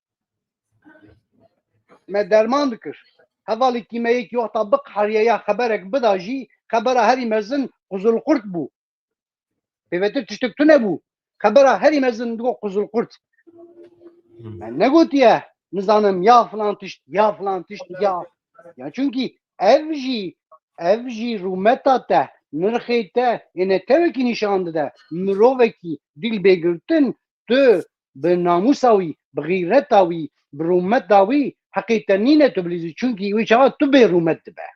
Me derman dikir. Hevalekî me yekî wexta biqeheriye ya xeberek bida jî, xebera herî mezin Quzulqurt bû. Pêvetir tiştek tune bû. Xebera herî mezin digot Quzulqurt. Hmm. Me negotiye, nizanim ya filan tişt, ya filan tişt, ya. Ya çunkî ev jî, ev jî rûmeta te, nirxê te, ê ne tewekî nîşan dide. Mirovekî dîl bê girtin, tu bi namûsa wî, bi xîreta wî, bi rûmeta wî heqê te nîne tu bilîzî. Çunkî wî çawa tu bê rûmet dibe.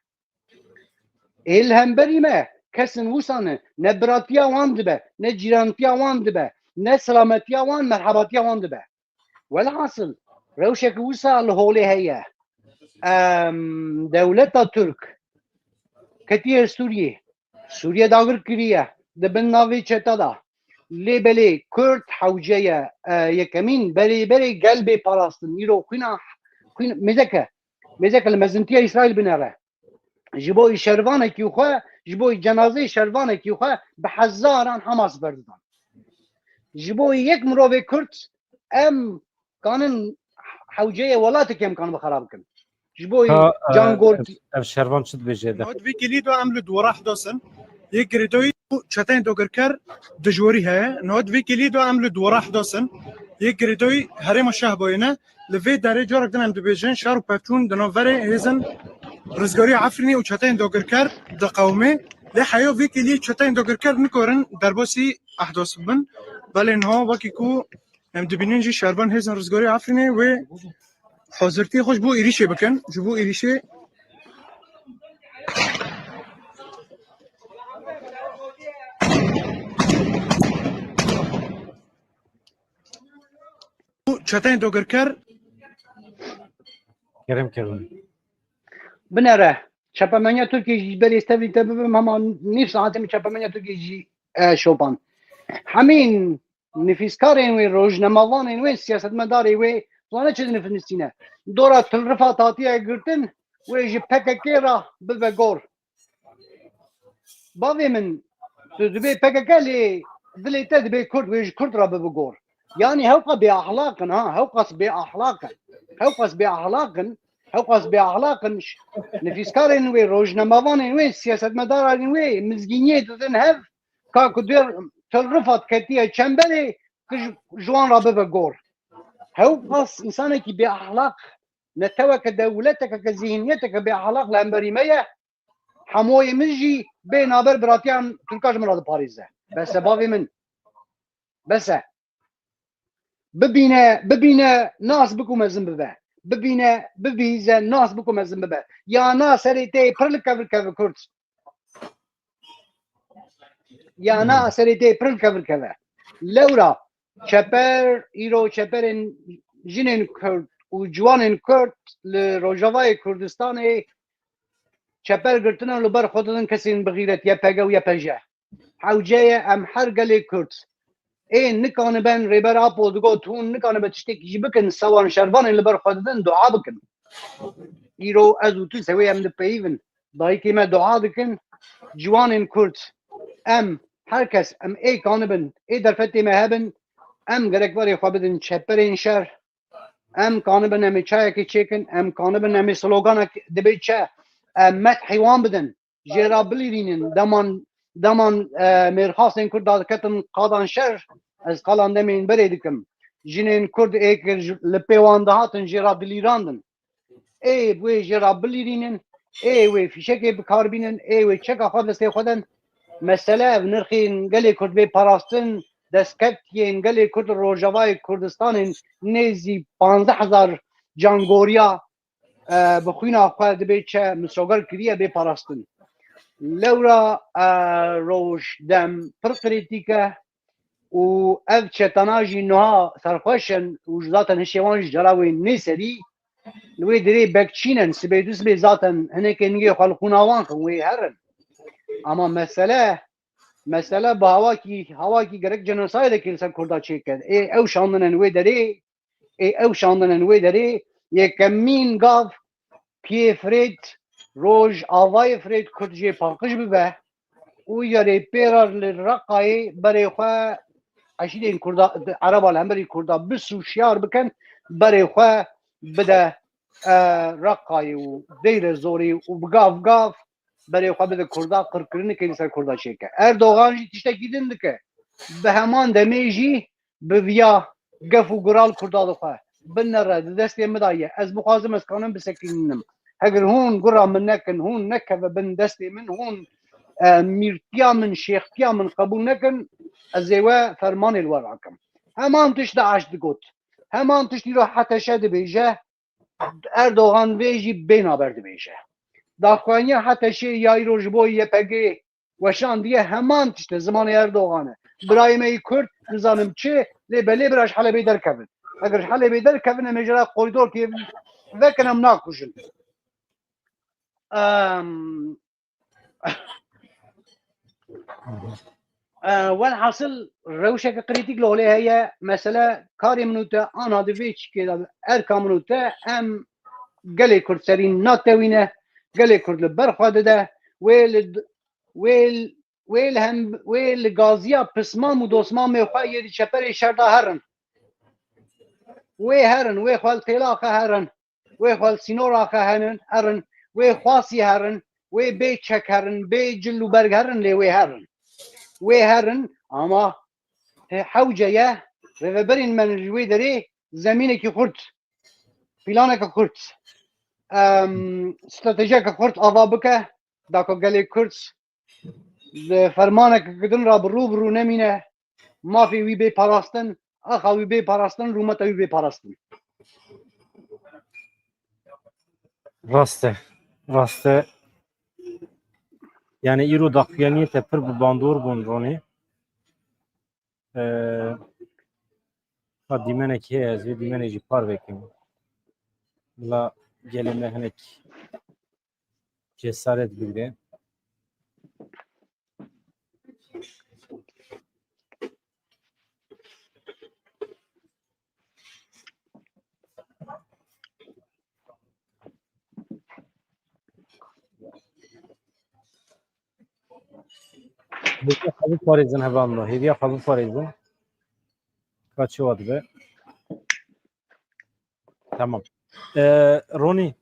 Ê li hemberî me kesin wisa ne, ne biratiya wan dibe, ne cîrantiya wan dibe, ne silametiya wan, merhebatiya wan dibe. Welhasil, rewşeke wisa li holê heye. Em, dewleta Tirk ketiye Sûriyê. Sûriye dagir kiriye. Di bin navê çeta de. Lê belê Kurd hewce ye, e, yekemîn berê berê gel bê parastin. Îro xwîna, xwîn, mêzeke, mêzeke li mezintiya Îsraîl binere. Ji bo şervanekî xwe, ji bo cenazeyê şervanekî xwe bi hezaran Hamas berdidan. Ji bo yek mirovê Kurd em kanin hewceyê welatekê em kan bi xera bikin. Ji bo Ka, e, can gor ev, ev şervan çi dibêje? De Nod vê kilî do em li dwara hdos in. Yek girêdoyî û çeteyên dogirker dijwarî heye. Nod vê kilî do em li dwara hdos in. Yek girêdoyî herêma Şehboyê ne. Li vê derê carek din em dibêjin şer û pevçûn di nav verê hêzin Rizgarî Efrînê û çeteyên dagirker diqewime, lê heya vê kêliyê çeteyên dagirker nikarin derbasî ehdas bibin. Belê niha wekî ku em dibînin jî şervan hêzên rizgarî Efrînê wê hazirtiyê xwe ji bo êrîşê bikin. Ji bo êrîşê û çeteyên dagirker. Kerem, kerem. Binere, çapemeniya Tirkiyê jî berê stevî te bibim, hema nîv saetê min çapemeniya Tirkiyê jî, e, şopan. Hemîn nifîskarên wê, rojnamevanên wê, siyasetmedarê wê, zane çi dinifisîne. Dora Til Rifat hatiye girtin, wê ji P K K re bibe gor. Bavê min, tu dibê P K K lê dilê te dibê Kurd, wê ji Kurd re bibe gor. Yanî hewqa bêaxlaq in, ha, hewqas bêaxlaq in. Hewqas bêaxlaq in, hewqas bêaxlaq in. Ş-, nifîskarên wê, rojnamevanên wê, siyasetmedarên wê, mizgîniyê didin hev, ka ku dê Til Rifat ketiye çemberê, tu ji, ji wan re bibe gor. Hewqas însanekî bêaxlaq, neteweke, dewleteke, zîhniyeteke bêaxlaq li hemberî me ye. Hemoyê min jî bê naber biratiyan Tirka ji min re diparêze. Bes e bavê min. Bes e. Bibîne, bibîne, nas biko mezin bibe. Bibîne, bibihîze, nas biko mezin bibe. Ya na serê te pir li kevir keve Kurd. Ya na serê te pir li kevir keve. Lewra çeper, îro çeperên jinên Kurd û ciwanên Kurd li Rojavayê Kurdistanê çeper girtine û li ber xwe didin kesên bi xîret, Y P G û Y P J. Hewce ye em her gelê Kurd ê nikaniben, Rêber Apo digot, hûn nikanibe tiştekî jî bikin, sewan şervanên li ber xwe didin, dua bikin. Îro ez û tu sewê em dipeyivin. Dayikê me dua dikin, ciwanên Kurd, em her kes, em ê kanibin, ê derfetê me hebin, em gerek berê xwe bidin çeperên şer, em kanibin em ê çayekê çêkin, em kanibin em ê sloganek dibê çi, em methî wan bidin, jê re bilîrînin, deman, deman, e, mêrxasên Kurd diketin qadan şer, ez qalan demên berê dikim. Jinên Kurd ê kir ji, li pê wan dihatin, jê re dilîrandin. Ê wê jê re bilîrînin, ê wê fîşekê bi kar bînin, ê wê çeka xwe destê xwe den. Mesele ev nirxên gelê Kurd bê parastin, destkeftiyên gelê Kurd li Rojavayê Kurdistanên nêzî panzdeh hezar cangoriya, e, bi xwîna xwe dibê çi misoger kiriye bê parastin. Lewra, e, roj, dem pir krîtîk e û ev çetana jî niha serxweş in û zaten hişê wan jî cara wê nê serî. Li wê derê bekçîn in, sibê du sibê zaten hinekê nigê xwe li xwîna wan xin, wê herin. Ama mesele, mesele bi hawakî, hawakî gerek genosaydekî li ser Kurda çêke. Ê ew şandin in wê derê, ê ew şandin in wê derê, yekemîn gav piyê Firêt, roj avayê Firêt Kurd jê paqij bibe û yarê pê re li Reqayê berê xwe eşîrên Kurda, Ereba li hemberî Kurda bisû şiyar bikin, berê xwe bide, e, Reqayê û Dêre Zorê û bi gav gav berê xwe bide Kurda, qirkirinekê li ser Kurda çêke. Erdogan jî tiştekî din dike. Bi heman demê jî bi viya gef û gura li Kurda dixwe. Binere, di destê min de ye. Ez bixwazim ez kanim bisekînim. Heger hûn gura min nekin, hûn nekeve bin destê min, hûn, e, mîrtiya min, şêxtiya min qebûl nekin, ez ê we fermanê li we rakim. Heman tişt DAIŞ digot. Heman tişt îro HTŞ dibêje, Erdogan vê jî bê naber dibêje. Daxuyaniya HTŞ'ê ya îro ji bo YPG'ê weşandiye heman tişt e, zimanê Erdogan e. Birayê me yî Kurd, nizanim çi, lê belê bira ji Helebê derkevin. Eger ji Helebê derkevin, em ê ji re korîdorkê vekin, em nakujin. Em, e, welhasil rewşeke krîtîk li holê heye. Mesele karê min û te ana di vê çikê de erka min û te em gelê Kurd serî natewîne, gelê Kurd li ber xwe dide, wê li, wê, wê li hem, wê li gaziya pismam û dosmamê xwe yê di çeperê şer de herin. Wê herin, wê xwe li têla xe herin. Wê xwe li sînora xe henin, herin, wê xwasî herin, wê bê çek herin, bê cil û berg herin, lê wê herin. Wê herin, ama he-, hewce ye, rêveberên me ji wê derê zemînekî xurt, pîlaneke xurt. em, stratejiyeke xurt ava bike, da ku gelê Kurd li fermaneke din re bi rû bi rû nemîne, mafê wî bê parastin, axa wî bê parastin, rûmeta wî bê parastin. Rast e. Rast e. Yani îro daxuyaniyê te pir bi bandor bûn Ronî. Ee, ha dîmenek heye ez vê dîmenê jî par vekim. La gelê me hinek cesaret bigre. Hêviya xwe biparêzin hevalno. Hêviya xwe biparêzin. Ka çi wa dibe? Tamam. Ee, Ronî,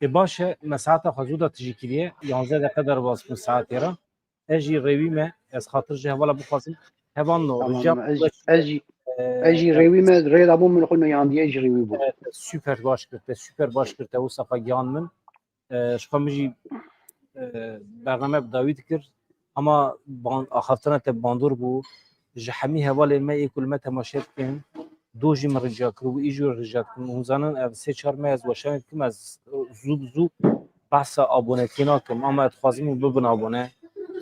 e, baş e, me saeta xwe zû da tijî kiriye. Yanzdeh deqe derbas bû saetê re. Ez jî rêwî me, ez xatir ji hevala bixwazim. Hevalno, Tamam, rica ez, ez jî ez jî rêwî me, rê da bû min xwe meyandiye jî rêwî bû. Super baş kir te, super baş kir te, wisa xwe gihan min. E, ji xwe min jî, e, bername bi dawî dikir. Ama ban-, axaftina te bandor bû. Ji hemî hevalên me ê ku li me temaşe dikin, do jî min rica kir û î jî rica dikim. Hûn zanin ev sê çar me ez weşanê dikim, ez zû bi zû behsa abonetiyê nakim. Ama ez dixwazim hûn bibin abone.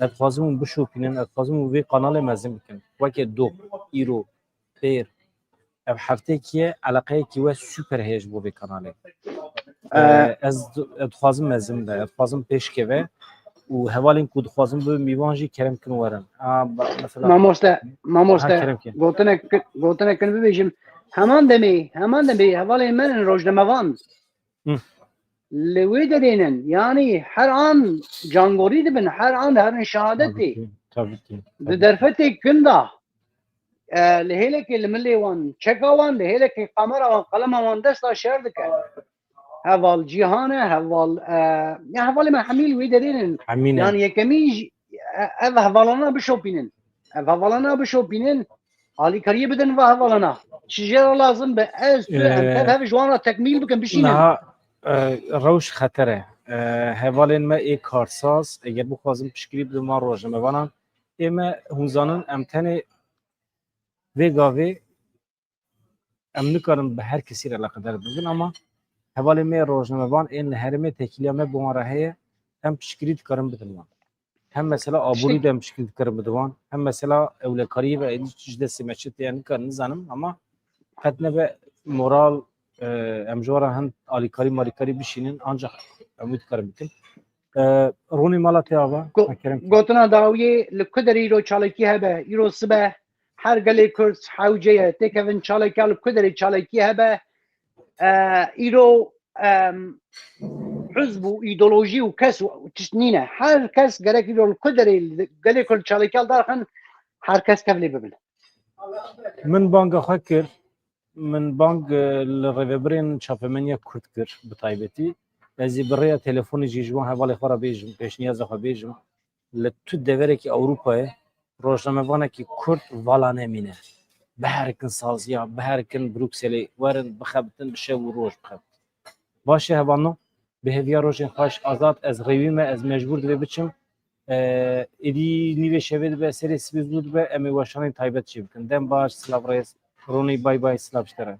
Ez dixwazim hûn bişopînin. Ez dixwazim hûn vê kanalê mezin bikin. Weke do, îro, pêr, ev hefteyekî ye, eleqeyekî we super heye ji bo vê kanalê. Ee, ez, ez dixwazim mezin be, ez dixwazim pêşkeve û hevalên ku dixwazim bibe mîvan jî kerem kin werin. Ha, ba-, mesela, Mamoste, ha, mamoste, kerem kin. Gotinek, gotinek kin bibêjim. Heman demê, heman demê hevalên me in rojnamevan. Hı. Li wê derê nin, yanî her an cangorî dibin, her an diherin şehadetê. Tabii ki, tabii ki, Di tabii ki. Derfetê kin de, e, li hêlekê li milê wan, çeka wan, li hêlekê kamera wan, qelema wan desta şer dike. Heval Cîhan e, heval, e, ya hevalê me hemî li wê derê nin. Hemî ne. Yanî yekemîn jî, e, ev hevalana bişopînin. Ev hevalana bişopînin, alîkariyê bidin va hevalana. Çi jê re lazim be, ez, tu, em Ee, tev hev ji wan re tekmîl bikin, bişînin. Niha, e, rewş xeter e. E, hevalên me ê karsaz, eger bixwazin piştgirî bidin van rojnamevanan, ê me hûn zanin em tenê vê gavê em nikarin bi her kesî re eleqedar bibin, ama hevalên me rojnamevan ên li herêmê têkiliya me bi wan re heye, em piştgirî dikarin bidin wan. Hem mesela aborî de em piştgirî dikarin bidin wan, hem mesela ewlekariyê ve êdî ji destê me çi tê, em nikarin nizanim, ama qet nebe moral, e, em ji wan re hin alîkarî malîkarî bişînin, ancak em wî dikarin bikin. E, Ronî mala te ava, Go- ha, kerem ki. Gotina dawiyê li ku derê îro çalakî hebe, îro sibe her gelê Kurd hewce ye, têkevin çalakî li ku derê çalakî hebe, e, îro, em, hizb û îdeolojî û kes û tişt nîne. Her kes gerek îro li ku derê li gelê Kurd çalakî darxin, her kes kevlê bibin. Min banga xwe kir, min bang, e, li rêvebirên çapemeniya Kurd kir bi taybetî. Ez ê bi rêya telefonê jî ji wan hevalê xwe re bêjim, pêşniyaza xwe bêjim. Li tu deverekî Ewropayê rojnamevanekî Kurd vala nemîne. Biherikin saziya, biherikin Brukselê, werin bixebitin, bi şev û roj bixebitin. Baş e hevalno, bi hêviya rojên xweş, azad, ez rêwî me, ez mecbûr divê biçim. E, êdî nîvê şevê dibe, serê sibê zû dibe, em ê weşanên taybet çê bikin. Dem baş, silav rêz, Ronî, bay bay, silav ji te re.